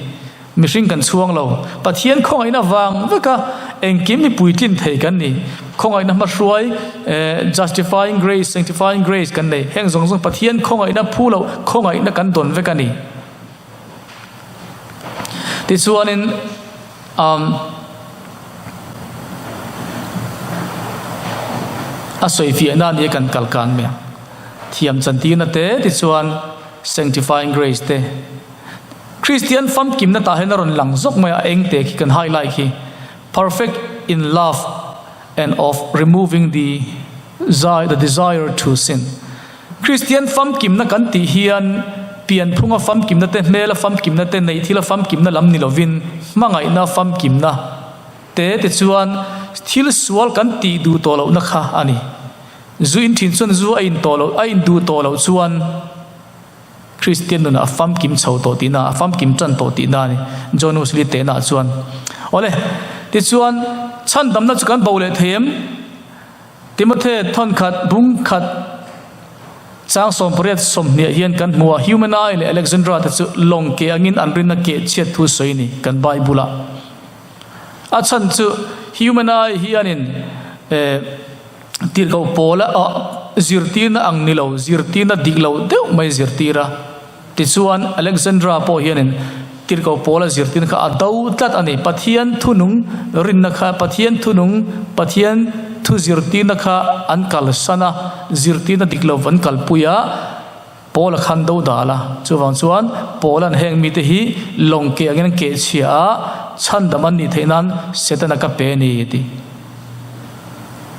Mihring kan chhuang lo. Pathian khawngaihna vang veka engkim hi puitlin thei kan ni. Khawngaihna hmahruai, justifying grace, sanctifying grace kan nei. Heng zawng zawng Pathian khawngaihna phu loh khawngaihna kan dawn vek a ni. Tichuanin um a sawifiahna a nia kan kal kan mai ang. Thiam chantirna te tichuan sanctifying grace te. Kristian famkimna tah hian a rawn lang zawk mai a, eng te khi kan highlight khi, Perfect in love and of removing the the desire to sin. Kristian famkimna kan tih hian pianphunga famkimna te, hmela famkimna te, neih thila famkimna lam ni lovin hmangaihna famkimna te te chuan thil sual kan tih duh tawh lohna kha a ni. Zu in thin chuan zu a in tawh loh, a in duh tawh loh chuan Kristian nunah a famkim chho tawh tihna, a famkim tan tawh tihna a ni. John Wesley tehnah chuan, Awle, tichuan chhandamna chu kan bo leh thei em? Timothy thawnkhat bung khat chang 18 20 hian kan hmu a, Humanai leh Alexandra te chu lawng ke angin an rinna keh chhiat thu sawi a ni kan Bible-ah. A chhan chu Humanai hianin eh, Tirhkoh Paula ah zirtirna ang ni lo, zirtirna dik lo deuh mai zirtir a. Tichuan, Alexandra pawh hianin Tirhkoh Paula zirtirna kha a do tlat a ni. Pathian thunung rinna kha, Pathian thunung, Pathian thu zirtirna kha an kalsan a, zirtirna dik lo an kalpui a, Paula khan do dal a. Chuvang chuan Paula'n heng mite hi lawng keh angin an keh chhia a, chhandam an nih theih nan Setana ka pe a ni, ti.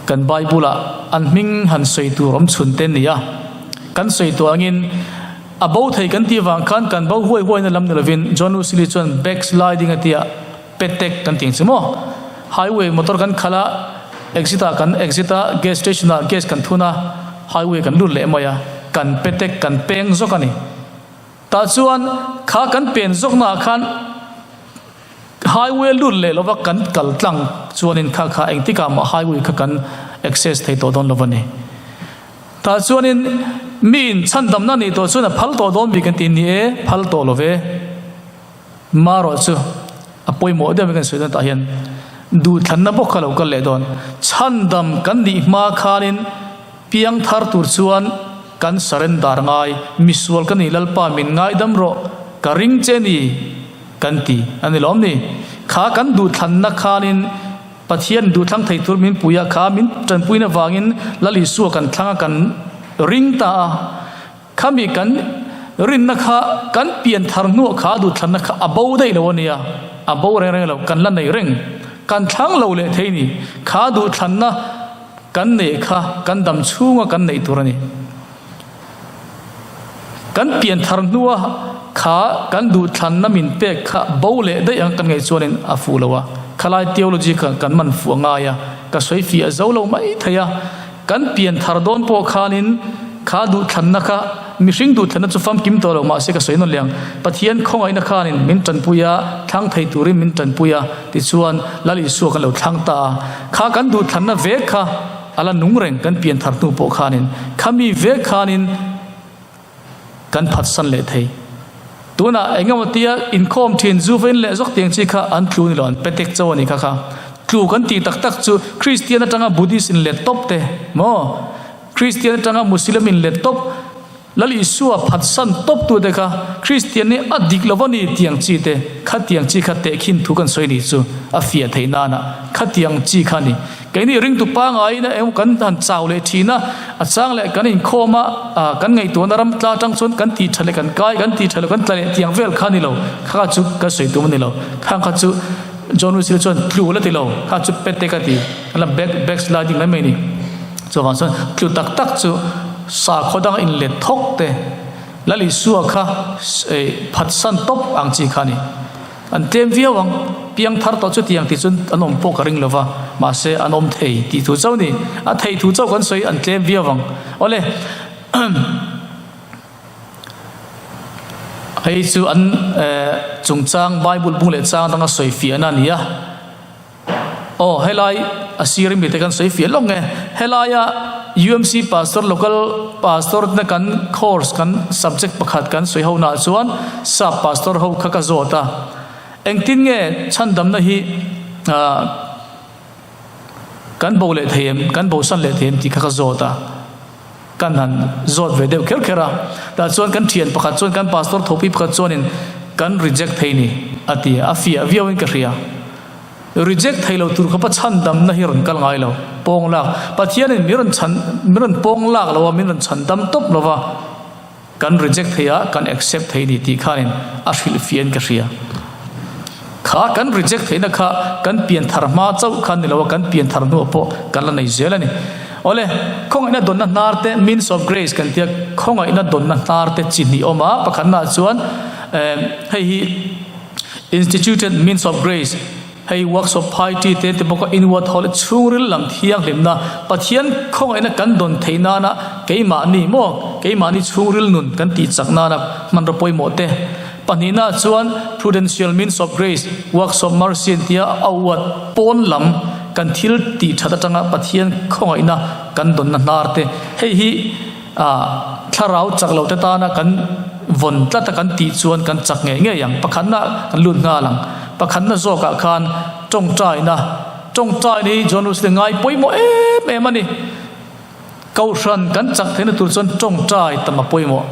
Kan Bible-ah an hming han sawi tur awm chhun te nia. Kan sawi tawh angin a bo thei kan tih vang khan kan bo huai huaina lam ni lovin John Wesley chuan backsliding a tia petek kan tih ang chu maw. Highway motor kan khalh a, exit ah kan exit a, gas station ah gas kan thun a, highway kan lut leh mai a, kan petek kan peng zawk a ni. Tah chuan kha kan pen zawkna ah khan Highway lut leh lova kan kal tlang chuanin kha kha engtikah mah highway kha kan access thei tawh dawn lo a ni. Tah chuanin miin chhandamna nih tawh chuan a phal tawh dawn bik an ti ni e, phal tawh lo ve. Marawh chu a pawimawh deuh mai kan sawi dawn tah hian duhthlanna bawk kha lo kal leh dawn. Chhandam kan nih hma khanin piang thar tur chuan kan surrender ngai, misual ka ni Lalpa min ngaidam rawh, ka ring che ni. Kan ti a ni lawm ni? Kha kan duhthlanna khanin Pathian duhthlang thei tur min pui a, kha min tanpuina vangin Lal Isua kan thlang a, kan ring ta a. Khami kan rinna kha kan pian thar hnuah kha duhthlanna kha a bo daih lo a nia, a bo reng reng lo, kan la nei reng. Kan thlang lo leh thei ni. Kha duhthlanna kan neih kha kan dam chhunga kan neih tur a ni. Kan pian thar hnua kha kan duhthlanna min pek kha bo leh daih ang kan ngaih chuanin a fuh lo a, khalai theology kha kan man fuh a ngai a, ka sawi fiah zo lo mai thei a. Kan pian thar dawn pawh khanin kha duhthlanna kha mihring duhthlanna chu famkim tawh lo mahse ka sawi nawn leh ang, Pathian khawngaihna khanin min tanpui a, thlang thei turin min tanpui a, tichuan Lal Isua kan lo thlang ta a, kha kan duhthlanna vek kha A la nung reng kan pian thar hnu pawh khanin khami vek khanin kan phatsan leh thei. Tunah engemaw tia inkhawm thin zu vain leh zawk tiang chi kha an tlu ni lo an petek cho a ni kha kha. Tlu kan tih tak tak chu Kristian atanga Buddhist in let tawp te maw? Kristian atanga Muslim in let tawp Lal Isua phatsan tawp tu te kha Kristian nih a dik lo a ni tiang chi te kha tiang chi kha tehkhin thu kan sawi ni chu a fiah theih nana kha tiang chi kha ni. Keini ringtu pangaiin a eng kan han chau leh thin a, a chang leh kan inkhawm a, kan ngaihtuahna ram tla atang chuan kan tih tha leh kan kai, kan tih tha leh kan tla leh tiang vel kha a ni lo, kha kha chu kan sawi tum a ni lo. Khang kha chu John Wesley chuan tlu la ti lo, kha chu petek a ti, a la back backsliding mai mai a ni. Chuvang chuan tlu tak tak chu sakhaw danga inlet thawk te, Lal Isua kha phatsan tawp ang chi kha a ni. An tlem viau ang, piang thar tawh chutiang tih chu an awm pawh ka ring lova, mahse an awm thei tih thu chauh ni. A thei thu chauh kan sawi an tlem viau ang. Awle. Hei chu an chungchang Bible bung leh chang danga sawi fiahna a ni a. Aw helai a sir ami te kan sawi fiah lawk nge. Helaia UMC pastor local pastor te kan course kan subject pakhat kan sawi ho naah chuan sap pastor ho kha ka zawt a. Engtin nge chhandamna hi ah kan bo leh thei em, kan bosan leh thei em tih kha ka zawt a. Kan han zawt ve deuh kher kher a, tah chuan kan thian pakhat chuan kan pastor thawhpui pakhat chuanin kan reject thei ni a ti a, a fiah viauin ka hria. Reject thei lo tur khawpa chhandamna hi rawn kal ngai lo, pawng lak. Pathianin min rawn chhan, min rawn pawng lak lo a, min rawn chhandam tawp lo va, kan reject thei a, kan accept thei ni tih khanin a hrilh fiahin ka hria. Kha kan reject theihna kha kan pian thar hma chauh khan ni lo a, kan pian thar hnuah pawh kan la nei zel a ni. Awle, khawngaihna dawnna hnar te, means of grace kan tia, khawngaihna dawnna hnar te chi hnih awm a, pakhatnaah chuan eh hei hi instituted means of grace, Hei workshop phai te te bawka inward holy chhungril lam thianghlimna Pathian khawngaihna kan dawn theih nana keimahni maw keimahni chhungril nun kan tih chak nana hmanraw pawimawh te pahnihna chuan prudential means of grace workshop mercy an tia a uat pawn lam kan thil tih that atanga Pathian khawngaihna kan dawnna hnar te hei hi ah thlarau chak lo te tana kan vawn tlat a kan tih chuan kan chak ngei ngei ang pakhatna kan lut nghal ang pakhatna zawkah khan tawngtaina tawngtaina hi John Wesley ngai pawimawh em em a ni Kohhran kan chak theihna tur chuan tawngtai tam a pawimawh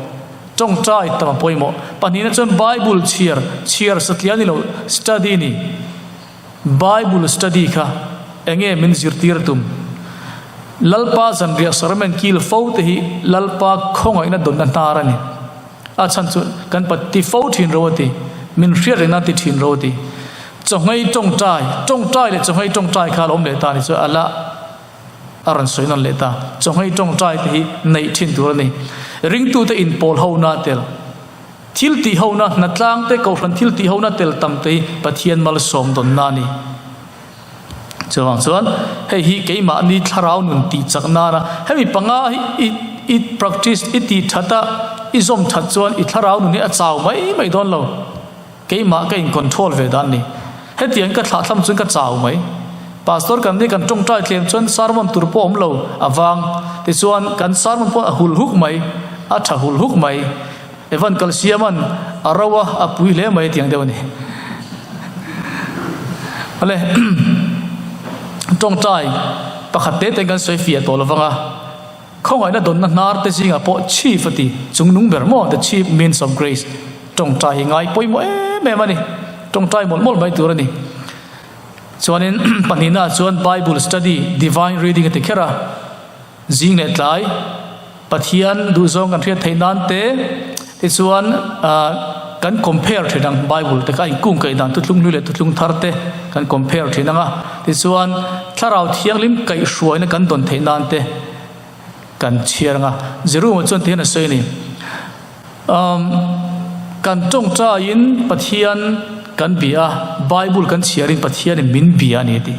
tawngtai tam a pawimawh pahnihna chuan Bible chhiar chhiar satliah ni lo study ni Bible study kha enge min zirtir tum? Lalpa zanriah sacrament kil fo te hi Lalpa khawngaihna dawnna hnar a ni. A chhan chu kan pa ti fo thin ro a ti, min hriat reng nan ti thin ro a ti. Chawhmei tawngtai, tawngtai leh chawhmei tawngtai kha a lo awm leh ta a ni chu a la a rawn sawi nawn leh ta. Chawhmei tawngtai te hi neih thin tur a ni. Ringtute inpawl hona a tel. Thil tih hona, hnatlang te, kohhran thil tih hona tel tam te hi Pathian malsawm dawnna a ni. Chuvang chuan hei hi keimahni thlarau nun tih chak nana hemi panga hi i i practice i tih that a, i zawm that chuan i thlarau nun hi a chau mai mai dawn lo. Keimah ka in control ve dan ni. Hetiang ka thlah thlam chuan ka chau mai. Pastor kan ni kan tawngtai tlem chuan sermon tur pawh awm lo avang tichuan kan sermon pawh a hul huk mai, a tha hul huk mai. Evan Kalsiaman a ro a, a pui hle mai tiang deuh a ni. Ale tawngtai pakhat te te kan sawi fiah tawh lovang a, khawngaihna dawnna hnar te zingah pawh chief a ti, chungnung ber maw, the chief means of grace, tawngtai hi ngai pawimawh em em a ni, tawngtai mawlh mawlh mai tur a ni. Chuanin pahnihna chuan Bible study, divine reading a ti kher a. Zing leh tlai Pathian duhzawng kan hriat theih nan te tichuan kan compare thin ang Bible te kha a inkung kaih dan thuthlung hlui leh thuthlung thar te kan compare thin ang a, tichuan Thlarau Thianghlim kaihhruaina kan dawn theih nan te kan chhiar ang a. Jerome chuan tihian a sawi a ni, Kan tawngtaiin Pathian kan bia a, Bible kan chhiarin Pathianin min bia a ni a ti.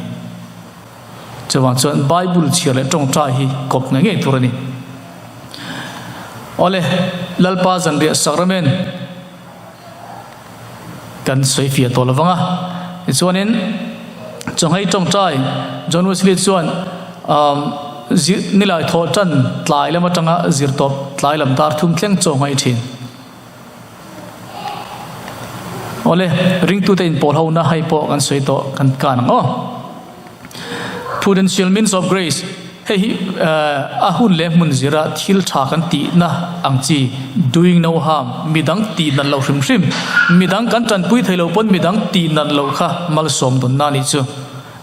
Chuvang chuan Bible chhiar leh tawngtai hi kawp ngei ngei tur a ni. Awle, Lalpa zanriah sacrament kan sawi fiah tawh lovang a. Tichuanin chawnghei tawngtai John Wesley chuan um, nilai thawh tan tlai lam atanga zirtawp tlai lam dar thum thleng chawnghei thin. Awle, ringtute inpawl ho na hei pawh kan sawi tawh kan kan ang aw. Prudential means of grace, hei hi a hun leh hmun zira thil tha kan tihna ang chi, doing no harm, midang tih nat loh hrim hrim, midang kan tanpui thei lo pawn midang tih nat loh kha malsawm dawnna a nih chu.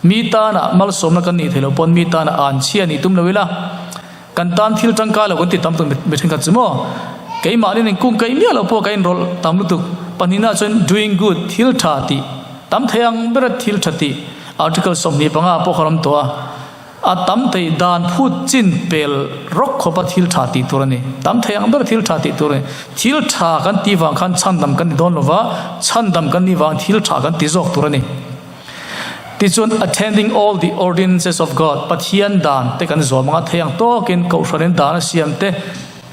Mi tana malsawmna kan nih thei lo pawn mi tana anchhia nih tum lo ila. Kan tan thil tangkai lo kan ti tam tuk mi thenkhat chu maw? Keimahni in kung kaih miah lo pawh ka inrawlh tam lutuk. Pahnihna chuan doing good, thil tha tih, tam thei ang bera thil tha tih article 25 pawh kha ram tawh a. A tam thei dan phut chin pel rawk khawpa thil tha tih tur a ni. Tam thei ang bera thil tha tih tur a ni. Thil tha kan tih vang khan chhandam kan ni dawn lova, chhandam kan nih vang thil tha kan ti zawk tur a ni. Tichuan, attending all the ordinances of God, Pathian dan te kan zawm anga thei ang tawkin Kohhranin dan a siam te,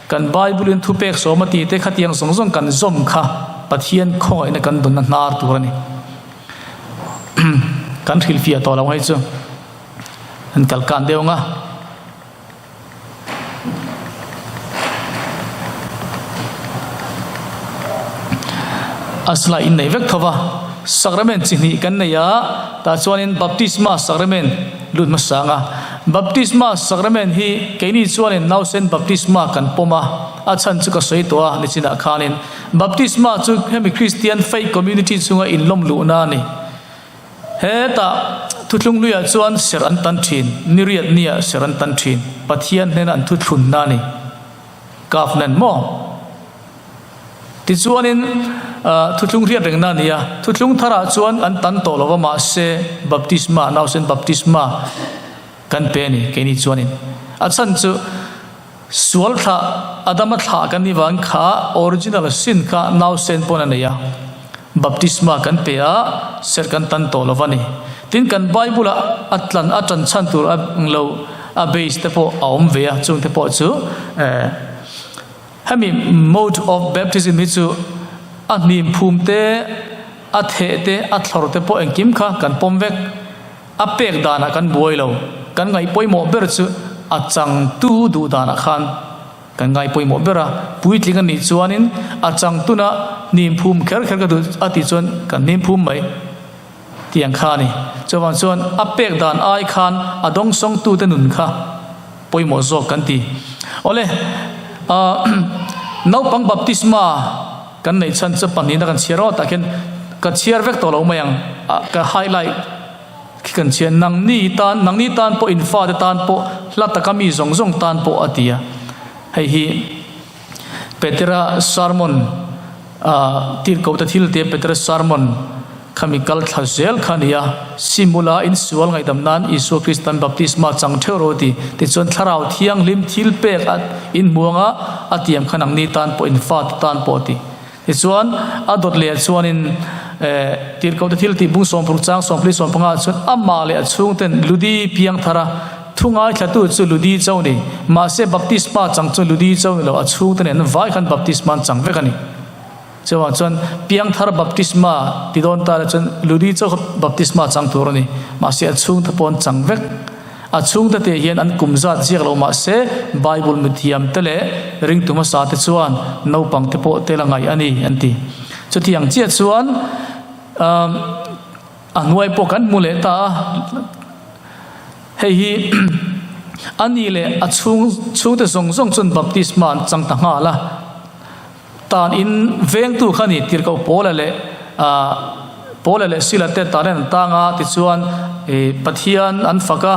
kan Bible-in thupek sawm a tih te khatiang zawng zawng kan zawm kha. Pathian khawngaihna kan dawnna hnar tur a ni. Kan hrilhfiah tawh lo hei chu an kal kan deuh ang a. A slide in nei vek tho va, sacrament chi hnih kan nei a, tah chuanin baptisma sacrament lut hmasa ang a. Baptisma sacrament hi keini chuanin nausen baptisma kan pawm a, a chhan chu ka sawi tawh a nichinah khanin baptisma chu hemi Christian faith community chunga inlawm luhna a ni. Hetah thuthlung hluiah chuan serh an tan thin, niriat nia serh an tan thin, Pathian hnena an thuthlunna a ni. Covenant maw? Tichuanin thuthlung hriat rengna a ni a, thuthlung tharah chuan an tan tawh lo va, mahse baptisma, nausen baptisma kan pe a ni keini chuanin. A chhan chu sual thlah, Adama thlah kan nih vang kha original sin kha nausen pawn a nei a, baptisma kan pe a, serh kan tan tawh lo va ni. Tin kan Bible-a a tlan a tan chhan tur a lo a base te pawh a awm ve a, chungte pawh chu eh. Hemi mode of baptism hi chu a hnim phum te, a theh te, a thlawr te pawh engkim kha kan pawm vek. A pek danah kan buai lo. Kan ngaih pawimawh ber chu a changtu duh danah khan kan ngai pawimawh ber a. Puitling a nih chuanin a changtuna hnim phum kher kher ka duh a tih chuan kan hnim phum mai tiang kha a ni. Chuvang chuan a pek dan ai khan a dawngsawngtute nun kha pawimawh zawk kan ti. Awle, naupang baptisma kan neih chhan chu pahnihna kan chhiar awt ah khian ka chhiar vek tawh lo mai ang, ka highlight khi kan chhiar nangni tan, nangni tan pawh in fate tan pawh hla taka mi zawng zawng tan pawh a ti a. Hei hi Petera sermon tirhkohte thil tia Petera sermon Khami kal thla zel kha a ni a, Simula insual ngaihdam nan Isua Kristan baptisma chang theuh rawh a ti. Tichuan Thlarau Thianghlim thil pek a inhmuang a, a tiam kha nangni tan pawh in fate tan pawh a ti. Tichuan a dawt leh chuanin Tirhkohte thil tih bung sawmparuk chang sawmpli sawmpanga ah chuan amah leh a chhungten Ludi piang thar a, thu ngaithlatu chu Ludi cho ni. Mahse baptisma chang chu Ludi cho ni lo, a chhungte nen vai khan baptisma an chang vek a ni. Chuvang chuan piangthar baptisma ti dawn ta la chuan Ludi chauh kha baptisma chang tur a ni. Mahse a chhungte pawh an chang vek. A chhungte te hian an kum zat ziak lo mahse Bible mithiam te leh ringtu hmasa te chuan naupang te pawh tel a ngaih a ni an ti. Chutiang chiah chuan a hnuai pawh kan hmu leh ta a. Hei hi a ni leh a chhung chhungte zawng zawng chuan baptisma an chang ta nghal a. Tan in vengtu kha ni tirhkoh Paula leh Paula leh Sila te tan in an tang a, tichuan Pathian an fak a,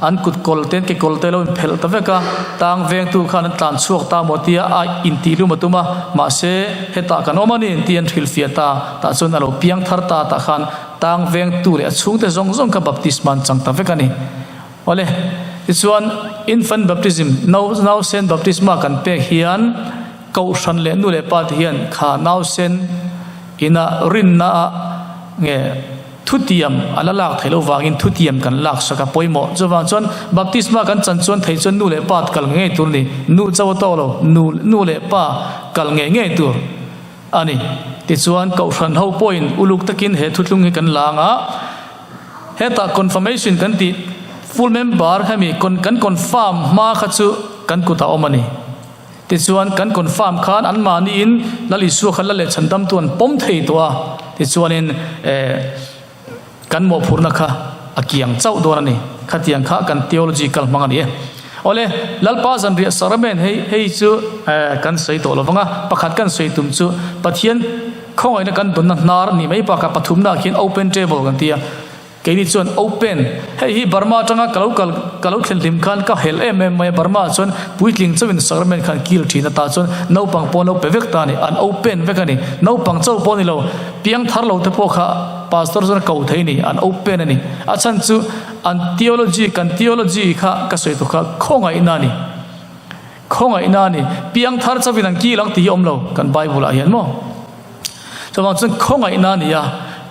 an kut kawl te an ke kawl te lo in phelh ta vek a, tang vengtu khan an tlan chhuak ta maw tia a intih hlum a tum a, mahse hetah kan awm a ni tih an hrilhfiah ta, tah chuan a lo piang thar ta tah khan tang vengtu leh a chhungte zawng zawng kha baptisma an chang ta vek a ni. Awle, tichuan infant baptism, nausen baptisma kan pek hian Kohhran leh nu leh pa te hian kha nausen ina rinna ah nge thutiam a la lak theih loh vangin thutiam kan lak sak a pawimawh. Chuvang chuan baptisma kan chan chuan thei chuan nu leh pa kal ngei ngei tur a ni. Nu chauh a tawk lo, nu nu leh pa kal ngei ngei tur a ni. Tichuan Kohhran ho pawhin uluk takin he thuthlung hi kan la ang a, hetah confirmation kan tih full member hemi kan confirm hma kha chu kan kutah awm a ni. Tichuan, kan confirm khan anmahniin Lal Isua kha la leh chhandamtu an pawm thei tawh a, tichuanin eh kan mawhphurhna kha a kiang chauh dawn a ni. Khatiang kha kan theology kal hmang a ni e. Awle, Lalpa zanriah sacrament hei hei chu eh kan sawi tawh lovang a, pakhat kan sawi tum chu Pathian khawngaihna kan dawnna hnar ni mai bakah pathumnaah khian open table kan ti a, Keini chuan open, hei hi Burma atanga ka lo kal, ka lo thlen hlim khan ka helh em em mai a, Burma ah chuan puitling chauhin sacrament khan kil thin a, tah chuan naupang pawh an lo pe vek ta a ni, an open vek a ni, naupang chauh pawh a ni lo, piang thar lo te pawh kha pastor chuan a ko thei a ni, an open a ni, a chhan chu an theology, kan theology kha ka sawi tawh kha khawngaihna a ni, khawngaihna a ni, piang thar chauhin an kil ang tih hi a awm lo kan Bible ah hian maw. Chuvang chuan khawngaihna a ni a,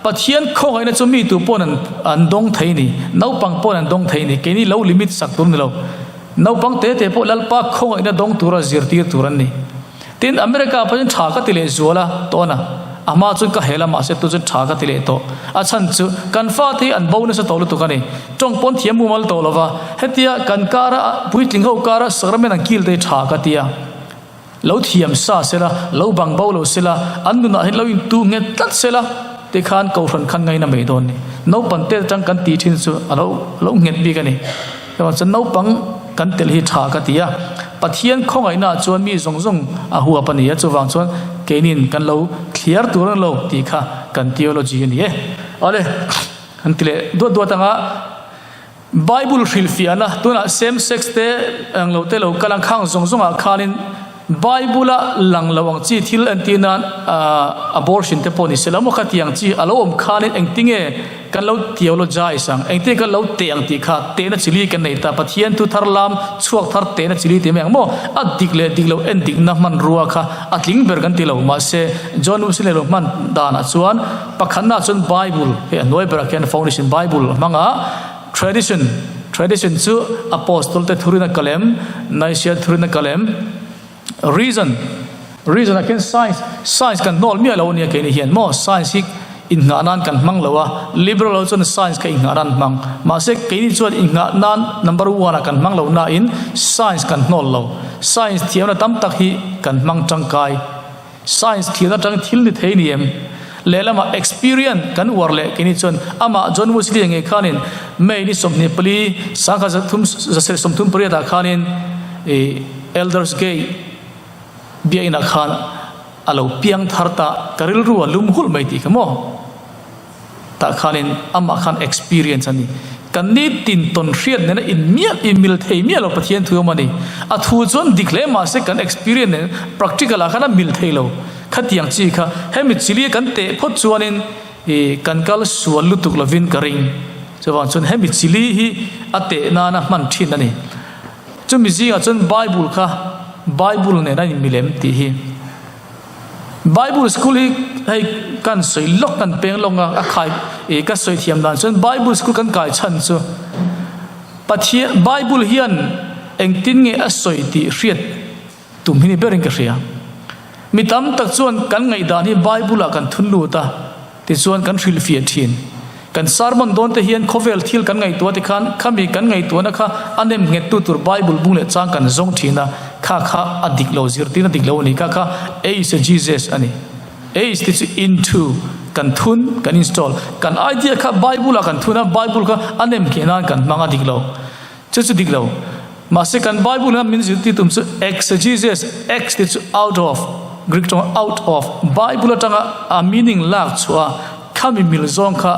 Pathian khawngaihna chu mi tu pawn an an dawng thei a ni, naupang pawn an dawng thei a ni, keini lo limit sak tur a ni lo. Naupang te te pawh Lalpa khawngaihna dawng tura zirtir tur an ni. Tin, America pawhin tha ka ti leh zual a, tawn a. A hma chuan ka hel a, mahse tu chuan tha ka ti leh tawh. A chhan chu kan fate hi an bo nasa tawh lutuk a ni. Tawng pawn thiam mumal tawh lova, hetia kan kara puitling ho kara sacrament an kil te hi tha ka ti a. Lo thiam sa sela, lo bang bo lo sela, an nunah hian lo intu nghet tlat sela tikhan kohhran khan ngaina mai dawn ni. Naupang te atang kan tih thin chu a lo lo nghet bik a ni. Chuvang chuan naupang kan tel hi tha ka ti a, Pathian khawngaihna ah chuan mi zawng zawng a huap a ni a, chuvang chuan keinin kan lo thliar tur ang lo tih kha kan theology a ni e. Awle, kan ti leh duat duat ang a, Bible hrilhfiahna tunah same sex te ang lo te lo kal ang khang zawng zawng ah khanin Bible a lang lo ang chi thil entir nan abortion te pawh ni se lo maw khatiang chi a lo awm khanin engtinge kan lo theologize ang, engtinge kan lo teh ang tih kha tehna chili kan nei ta, Pathian thu thar lam chhuak thar tehna chili tih mai ang maw a dik leh dik lo en dikna hmanrua kha a tling ber kan ti lo mahse John Wesley lo hman danah chuan pakhatna chuan Bible hei a hnuai berah khian foundation Bible a hmang a. Tradition, Tradition chu Apostle te thurin a kal em? Nicea thurin a kal em? Reason, Reason ah khian science, science kan hnawl miah lo ania keini hian maw? Science hi innghah nan kan hmang lo a, liberal ho chuan science kha innghah nan hmang. Mahse keini chuan innghah nan number one ah kan hmang lo nain science kan hnawl lo. Science thiamna tam tak hi kan hmang tangkai. Science thil atang thil ni thei ni em? Lehlamah experience kan uar leh keini chuan amah John Wesley ngei khanin May ni 24 1938 ah khanin Elders Gate biakinn ah khan a lo piang thar ta ka rilru a lum hulh mai tih kha maw? Tah khanin amah khan experience a ni. Kan ni tin tawn hriat nena in miah in mil thei miah lo Pathian thu awm a ni. A thu chuan dik hle mahse kan experience nen practical ah khan a mil thei lo. Khatiang chi kha hemi chili kan teh phawt chuanin i kan kal sual lutuk lovin ka ring. Chuvang chuan hemi chili hi a teh nana hman thin a ni. Chumi zingah chuan Bible kha Bible nen a inmilem tih hi. Bible school hi hei kan sawi lawk kan peng lawk a a khai ih ka sawi thiam dan chuan Bible school kan kai chhan chu Pathian Bible hian engtin nge a sawi tih hriat tum hi ni berin ka hria. Mi tam tak chuan kan ngaihdan hi Bible ah kan thun lut a tichuan kan hrilhfiah thin. Kan sermon dawn te hian khawvel thil kan ngaihtuah te khan khami kan ngaihtuahna kha a nem nghet tu tur Bible bung leh chang kan zawng thin a, kha kha a dik lo zirtirna dik lo a ni, kha kha eisegesis a ni. Eis te chu into kan thun, kan install, kan idea kha Bible ah kan thun a, Bible kha a nem ngheh nan kan hmang a dik lo. Chu chu dik lo. Mahse kan Bible in min zirtir tum chu exegesis, ex te chu out of, Greek tawng out of, Bible atanga a meaning lak chhuah a, khami mil zawng kha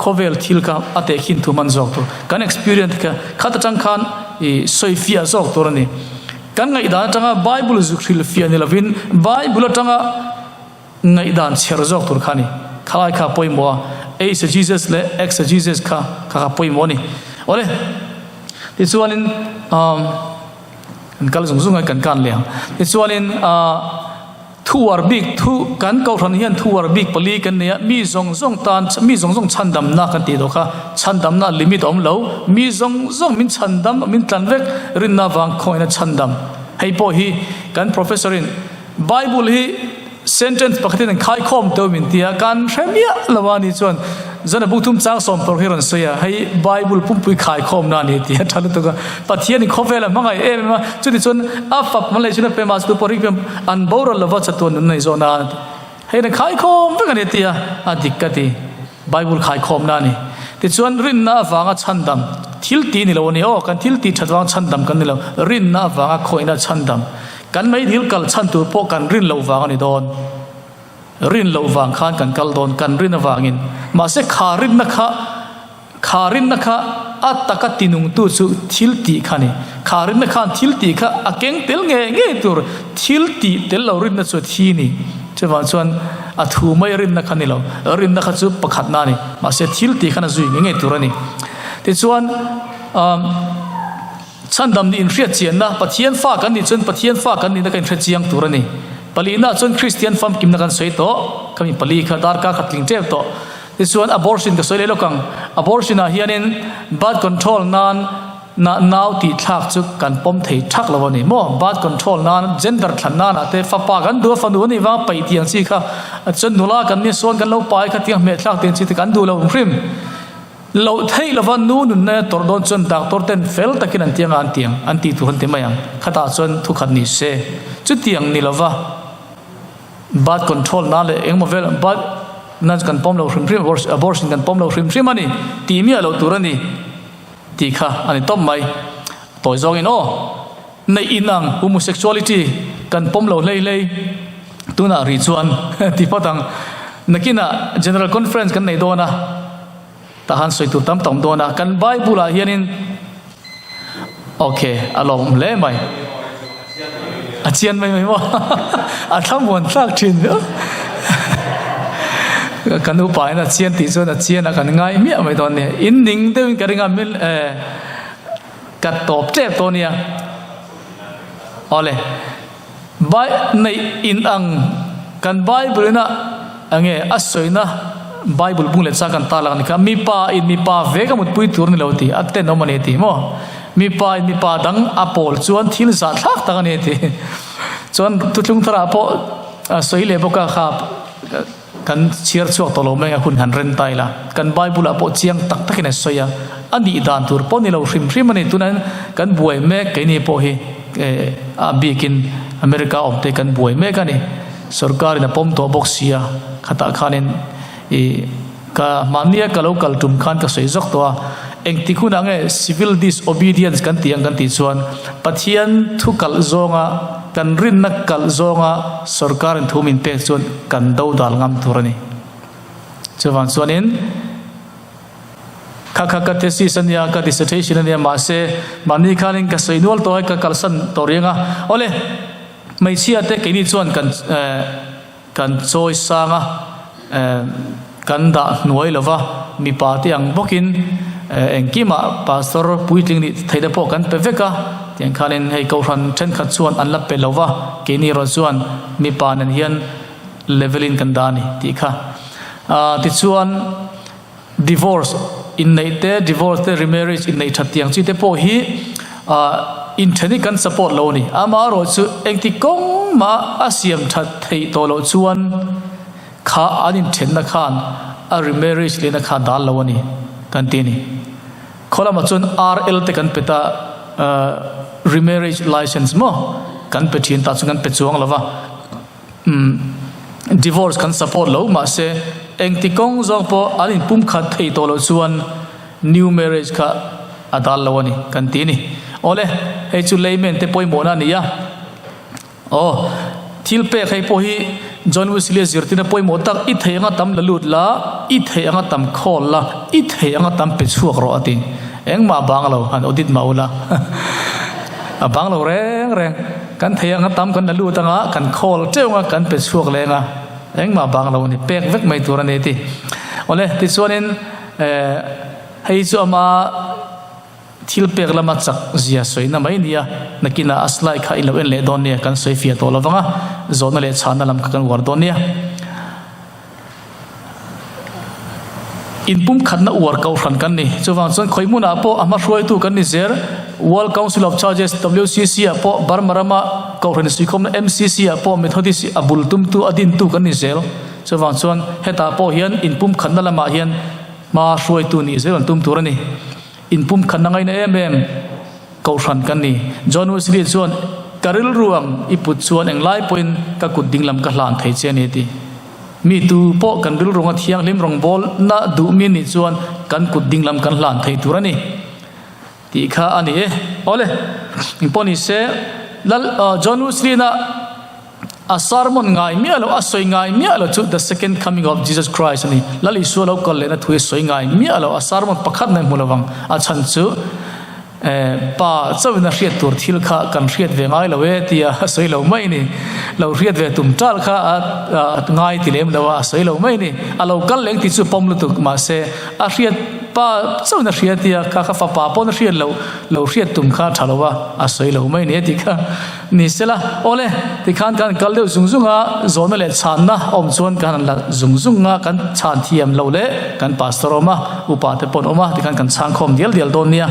khawvel thil kha a tehkhin thu hman zawk tur. Kan experience kha khat atang khan i sawi fiah zawk tur a ni. Kan ngaihdan atanga Bible zuk hrilh fiah ni lovin Bible atanga ngaihdan chher zawk tur kha a ni. Khalai kha a pawimawh a, eisegesis leh exegesis kha kha kha pawimawh a ni. Awle, tichuanin umm kan kal zung zung a kan kan leh ang. Tichuanin ah thu uar bik thu kan kohhran hian thu uar bik pali kan nei a, mi zawng zawng tan mi zawng zawng chhandamna kan tih tawh kha, chhandamna limit a awm lo, mi zawng zawng min chhandam min tlan vek rinna avang khawngaihna chhandam. Hei pawh hi kan professor in Bible hi sentence pakhatin an khaikhawm teuh min ti a, kan hre miah lo a ni chuan zan a buk thum chang sawm pawr hi rawn sawi a, hei Bible pumpui khaikhawm na a ni ti a tha lutuk a, Pathian in khawvel a hmangaih em em a, chuti chuan a fap hman leh chhun a pe mahse tu pawh rik an boral lova chatuan nun nei zawh na a ti, hei an khaikhawm vek a ni a ti a, a dik ka ti, Bible khaikhawm na a ni. Tichuan rinna avanga chhandam thil ti ni lo a ni aw, kan thil tih that vang chhandam kan ni lo, rinna avanga khawihna chhandam. Kan meidil kal chhan tur pawh kan rin loh vang a ni dawn. Rin loh vang khan kan kal dawn, kan rin avangin. Mahse kha rinna kha, kha rinna kha a taka tinungtu chu thil tih kha a ni. Kha rinna khan thil tih kha a keng tel ngei ngei tur, thil tih tel lo rinna chu a thi a ni. Chuvang chuan a thu mai rinna kha a ni lo, rinna kha chu pakhatna a ni. Mahse thil tih khan a zui ngei ngei tur a ni. Tichuan, umm. Chhandam nih inhriat chianna, Pathian fa kan nih chuan Pathian fa kan nihna ka inhre chiang tur a ni. Palihna chuan Kristian famkimna kan sawi tawh, ka mi pali kha darkar khat tling tep tawh. Tichuan abortion ka sawi leh lawk ang. Abortion ah hianin birth control nan Na nau tih thlak chu kan pawm thei thak lo a ni maw? Birth control nan, gender thlan nanah te fapa kan duh a, fanu a nih vang paih tiang chi kha chuan nula kan nia sawn kan lo pai kha tiang hmeh thlak tiang chi te kan duh lo hrim. Loh theih lova nu nunna a tawrh dawn chuan doctor ten fel takin an tianga an tiang an tih tur an ti mai ang. Khatah chuan thukhat ni se. Chutiang ni lova birth control nan leh engemaw vel birth nan kan pawm lo hrim hrim abortion kan pawm lo hrim hrim a ni tih miah loh tur a ni. Tih kha a ni tawp mai. Tawi zawngin aw, neih inang homosexuality kan pawm lo hlei hlei tunah rih chuan ti phawt ang. Nakinah General Conference kan nei dawn a, tah han sawi tur tam tak awm dawn a, kan Bible ah hianin ok a lawmawm hle mai. A chian mai mai maw? A thlamuan thlak thin viau. Kan upa in a chian tih chuan a chian a kan ngai miah mai dawn nia. In ning deuhin ka ring a mil eh ka tawp tep tawh nia. Awle Bai neih in ang kan Bible ina enge a sawina Bible bung leh chang kan tarlang a ni kha mipa in mipa ve ka mutpui tur ni lo tih a tenawm a ni tih maw. Mipa in mipa dang a pawl chuan thil zah thlak tak a ni tih chuan thuthlung tharah pawh a sawi leh bawk a kha kan chhiar chhuak tawh lo mai a hun han ren ta ila kan Bible ah pawh chiang tak takin a sawi a a nih dan tur pawh ni lo hrim hrim a ni tunah hian kan buai mek keini pawh hi eh a bikin America awm te kan buai mek a ni sorkar in a pawm tawh bawk sia khatah khanin ih Ka mahnia ka lo kal tum khan ka sawi zawk tawh a, engtik hunah nge civil disobedience kan tih ang kan tih chuan Pathian thu kalh zawnga kan rinna kalh zawnga sorkarin thu min pek chuan kan do dal ngam tur a ni. Chuvang chuanin kha kha ka thesis a nia, ka dissertation a nia mahse mahni khanin ka sawi nual tawh a, ka kalsan tawh riang a. Awle, hmeichhia te keini chuan kan eh. Kan chawi sang a, kan dah hnuai lo va, mipa te ang bawkin engkimah pastor puitling nih theih te pawh kan pe vek a, tiang khanin hei kohhran thenkhat chuan an la pe lo va, keini erawh chuan mipa nen hian level in kan dah a ni tih kha. Tichuan divorce inneih te, divorce te, remarriage inneih that tiang chi te pawh hi inthen hi kan support lo a ni. Amaherawh chu engti kawng mah a siam that theih tawh loh chuan kha an inthenna khan a remarriage lehna kha dal lo a ni kan ti a ni. Khaw lamah chuan RL te kan pe ta remarriage license maw kan pe thin ta chu kan pe chuang lo va. Umm divorce kan support lo mahse engti kawng zawng pawh an in pumkhat thei tawh loh chuan new marriage kha a dal lo a ni kan ti a ni. Awle hei chu layman te pawimawhna a ni a. Aw thil pek hei pawh hi John Wesley a zirtirna pawimawh tak i theih anga tam la lut la, i theih anga tam khawl la, i theih anga tam pe chhuak rawh a ti. Engmah a bang lo han audit mah ula a bang lo reng reng. Kan thei anga tam kan la lut anga kan khawl teuh anga kan pe chhuak leng a, engmah bang lo a ni, pek vek mai tur a ni ti. Awle, tichuanin eh hei chu ama thil pek lama chak zia sawina mai nia, nakinah a slide kha i lo en leh dawn nia, kan sawi fiah tawh lo vang a, zawhna leh chhanna lam kha kan uar dawn nia. Inpumkhatna uar kohhran kan ni. Chuvang chuan khawi hmunah pawh a hmahruaitu kan ni zel. World Council of Churches, WCC, ah pawh Burma rama kohhran suikhawmna MCC ah pawh Methodist a bul tumtu a dintu kan ni zel. Chuvang chuan hetah pawh hian inpumkhatna lamah hian hma hruaitu nih zel an tum tur a ni. Inpumkhatna ngaina em em kohhran kan ni. John Wesley chuan, Ka rilru ang i put chuan englai pawhin ka kut dinglam ka hlan thei che a ni a ti. Mi tu pawh kan rilrunga thianghlim rawngbawlna duh mi nih chuan kan kut dinglam kan hlan thei tur a ni tih kha a ni e. Awle, engpawh ni se, Lal John Wesley-na a sermon ngai miah lo, a sawi ngai miah lo chu The Second Coming of Jesus Christ a ni. Lal Isua lo kal lehna thu hi sawi ngai miah lo, a sermon pakhat mai hmu lovang. A chhan chu. Pa chauhin a hriat tur thil kha kan hriat ve ngai lo e tia a sawi lo mai ni. Lo hriat ve tum tal kha a ngai ti lem lo a, a sawi lo mai ni. A lo kal leng tih chu pawm lutuk mahse a hriat pa chauhin a hria tia kha kha fapa pawn a hriat loh lo hriat tum kha a tha lo a, a sawi lo mai ni a tih kha ni sela. Awle tikhan kan kal deuh zung zung a, zawhna leh chhanna awm chuan kan han la zung zung a, kan chhan thiam lo leh kan pastor awm a, upa te pawn awm a tikhan kan chhang khawm dial dial dawn nia.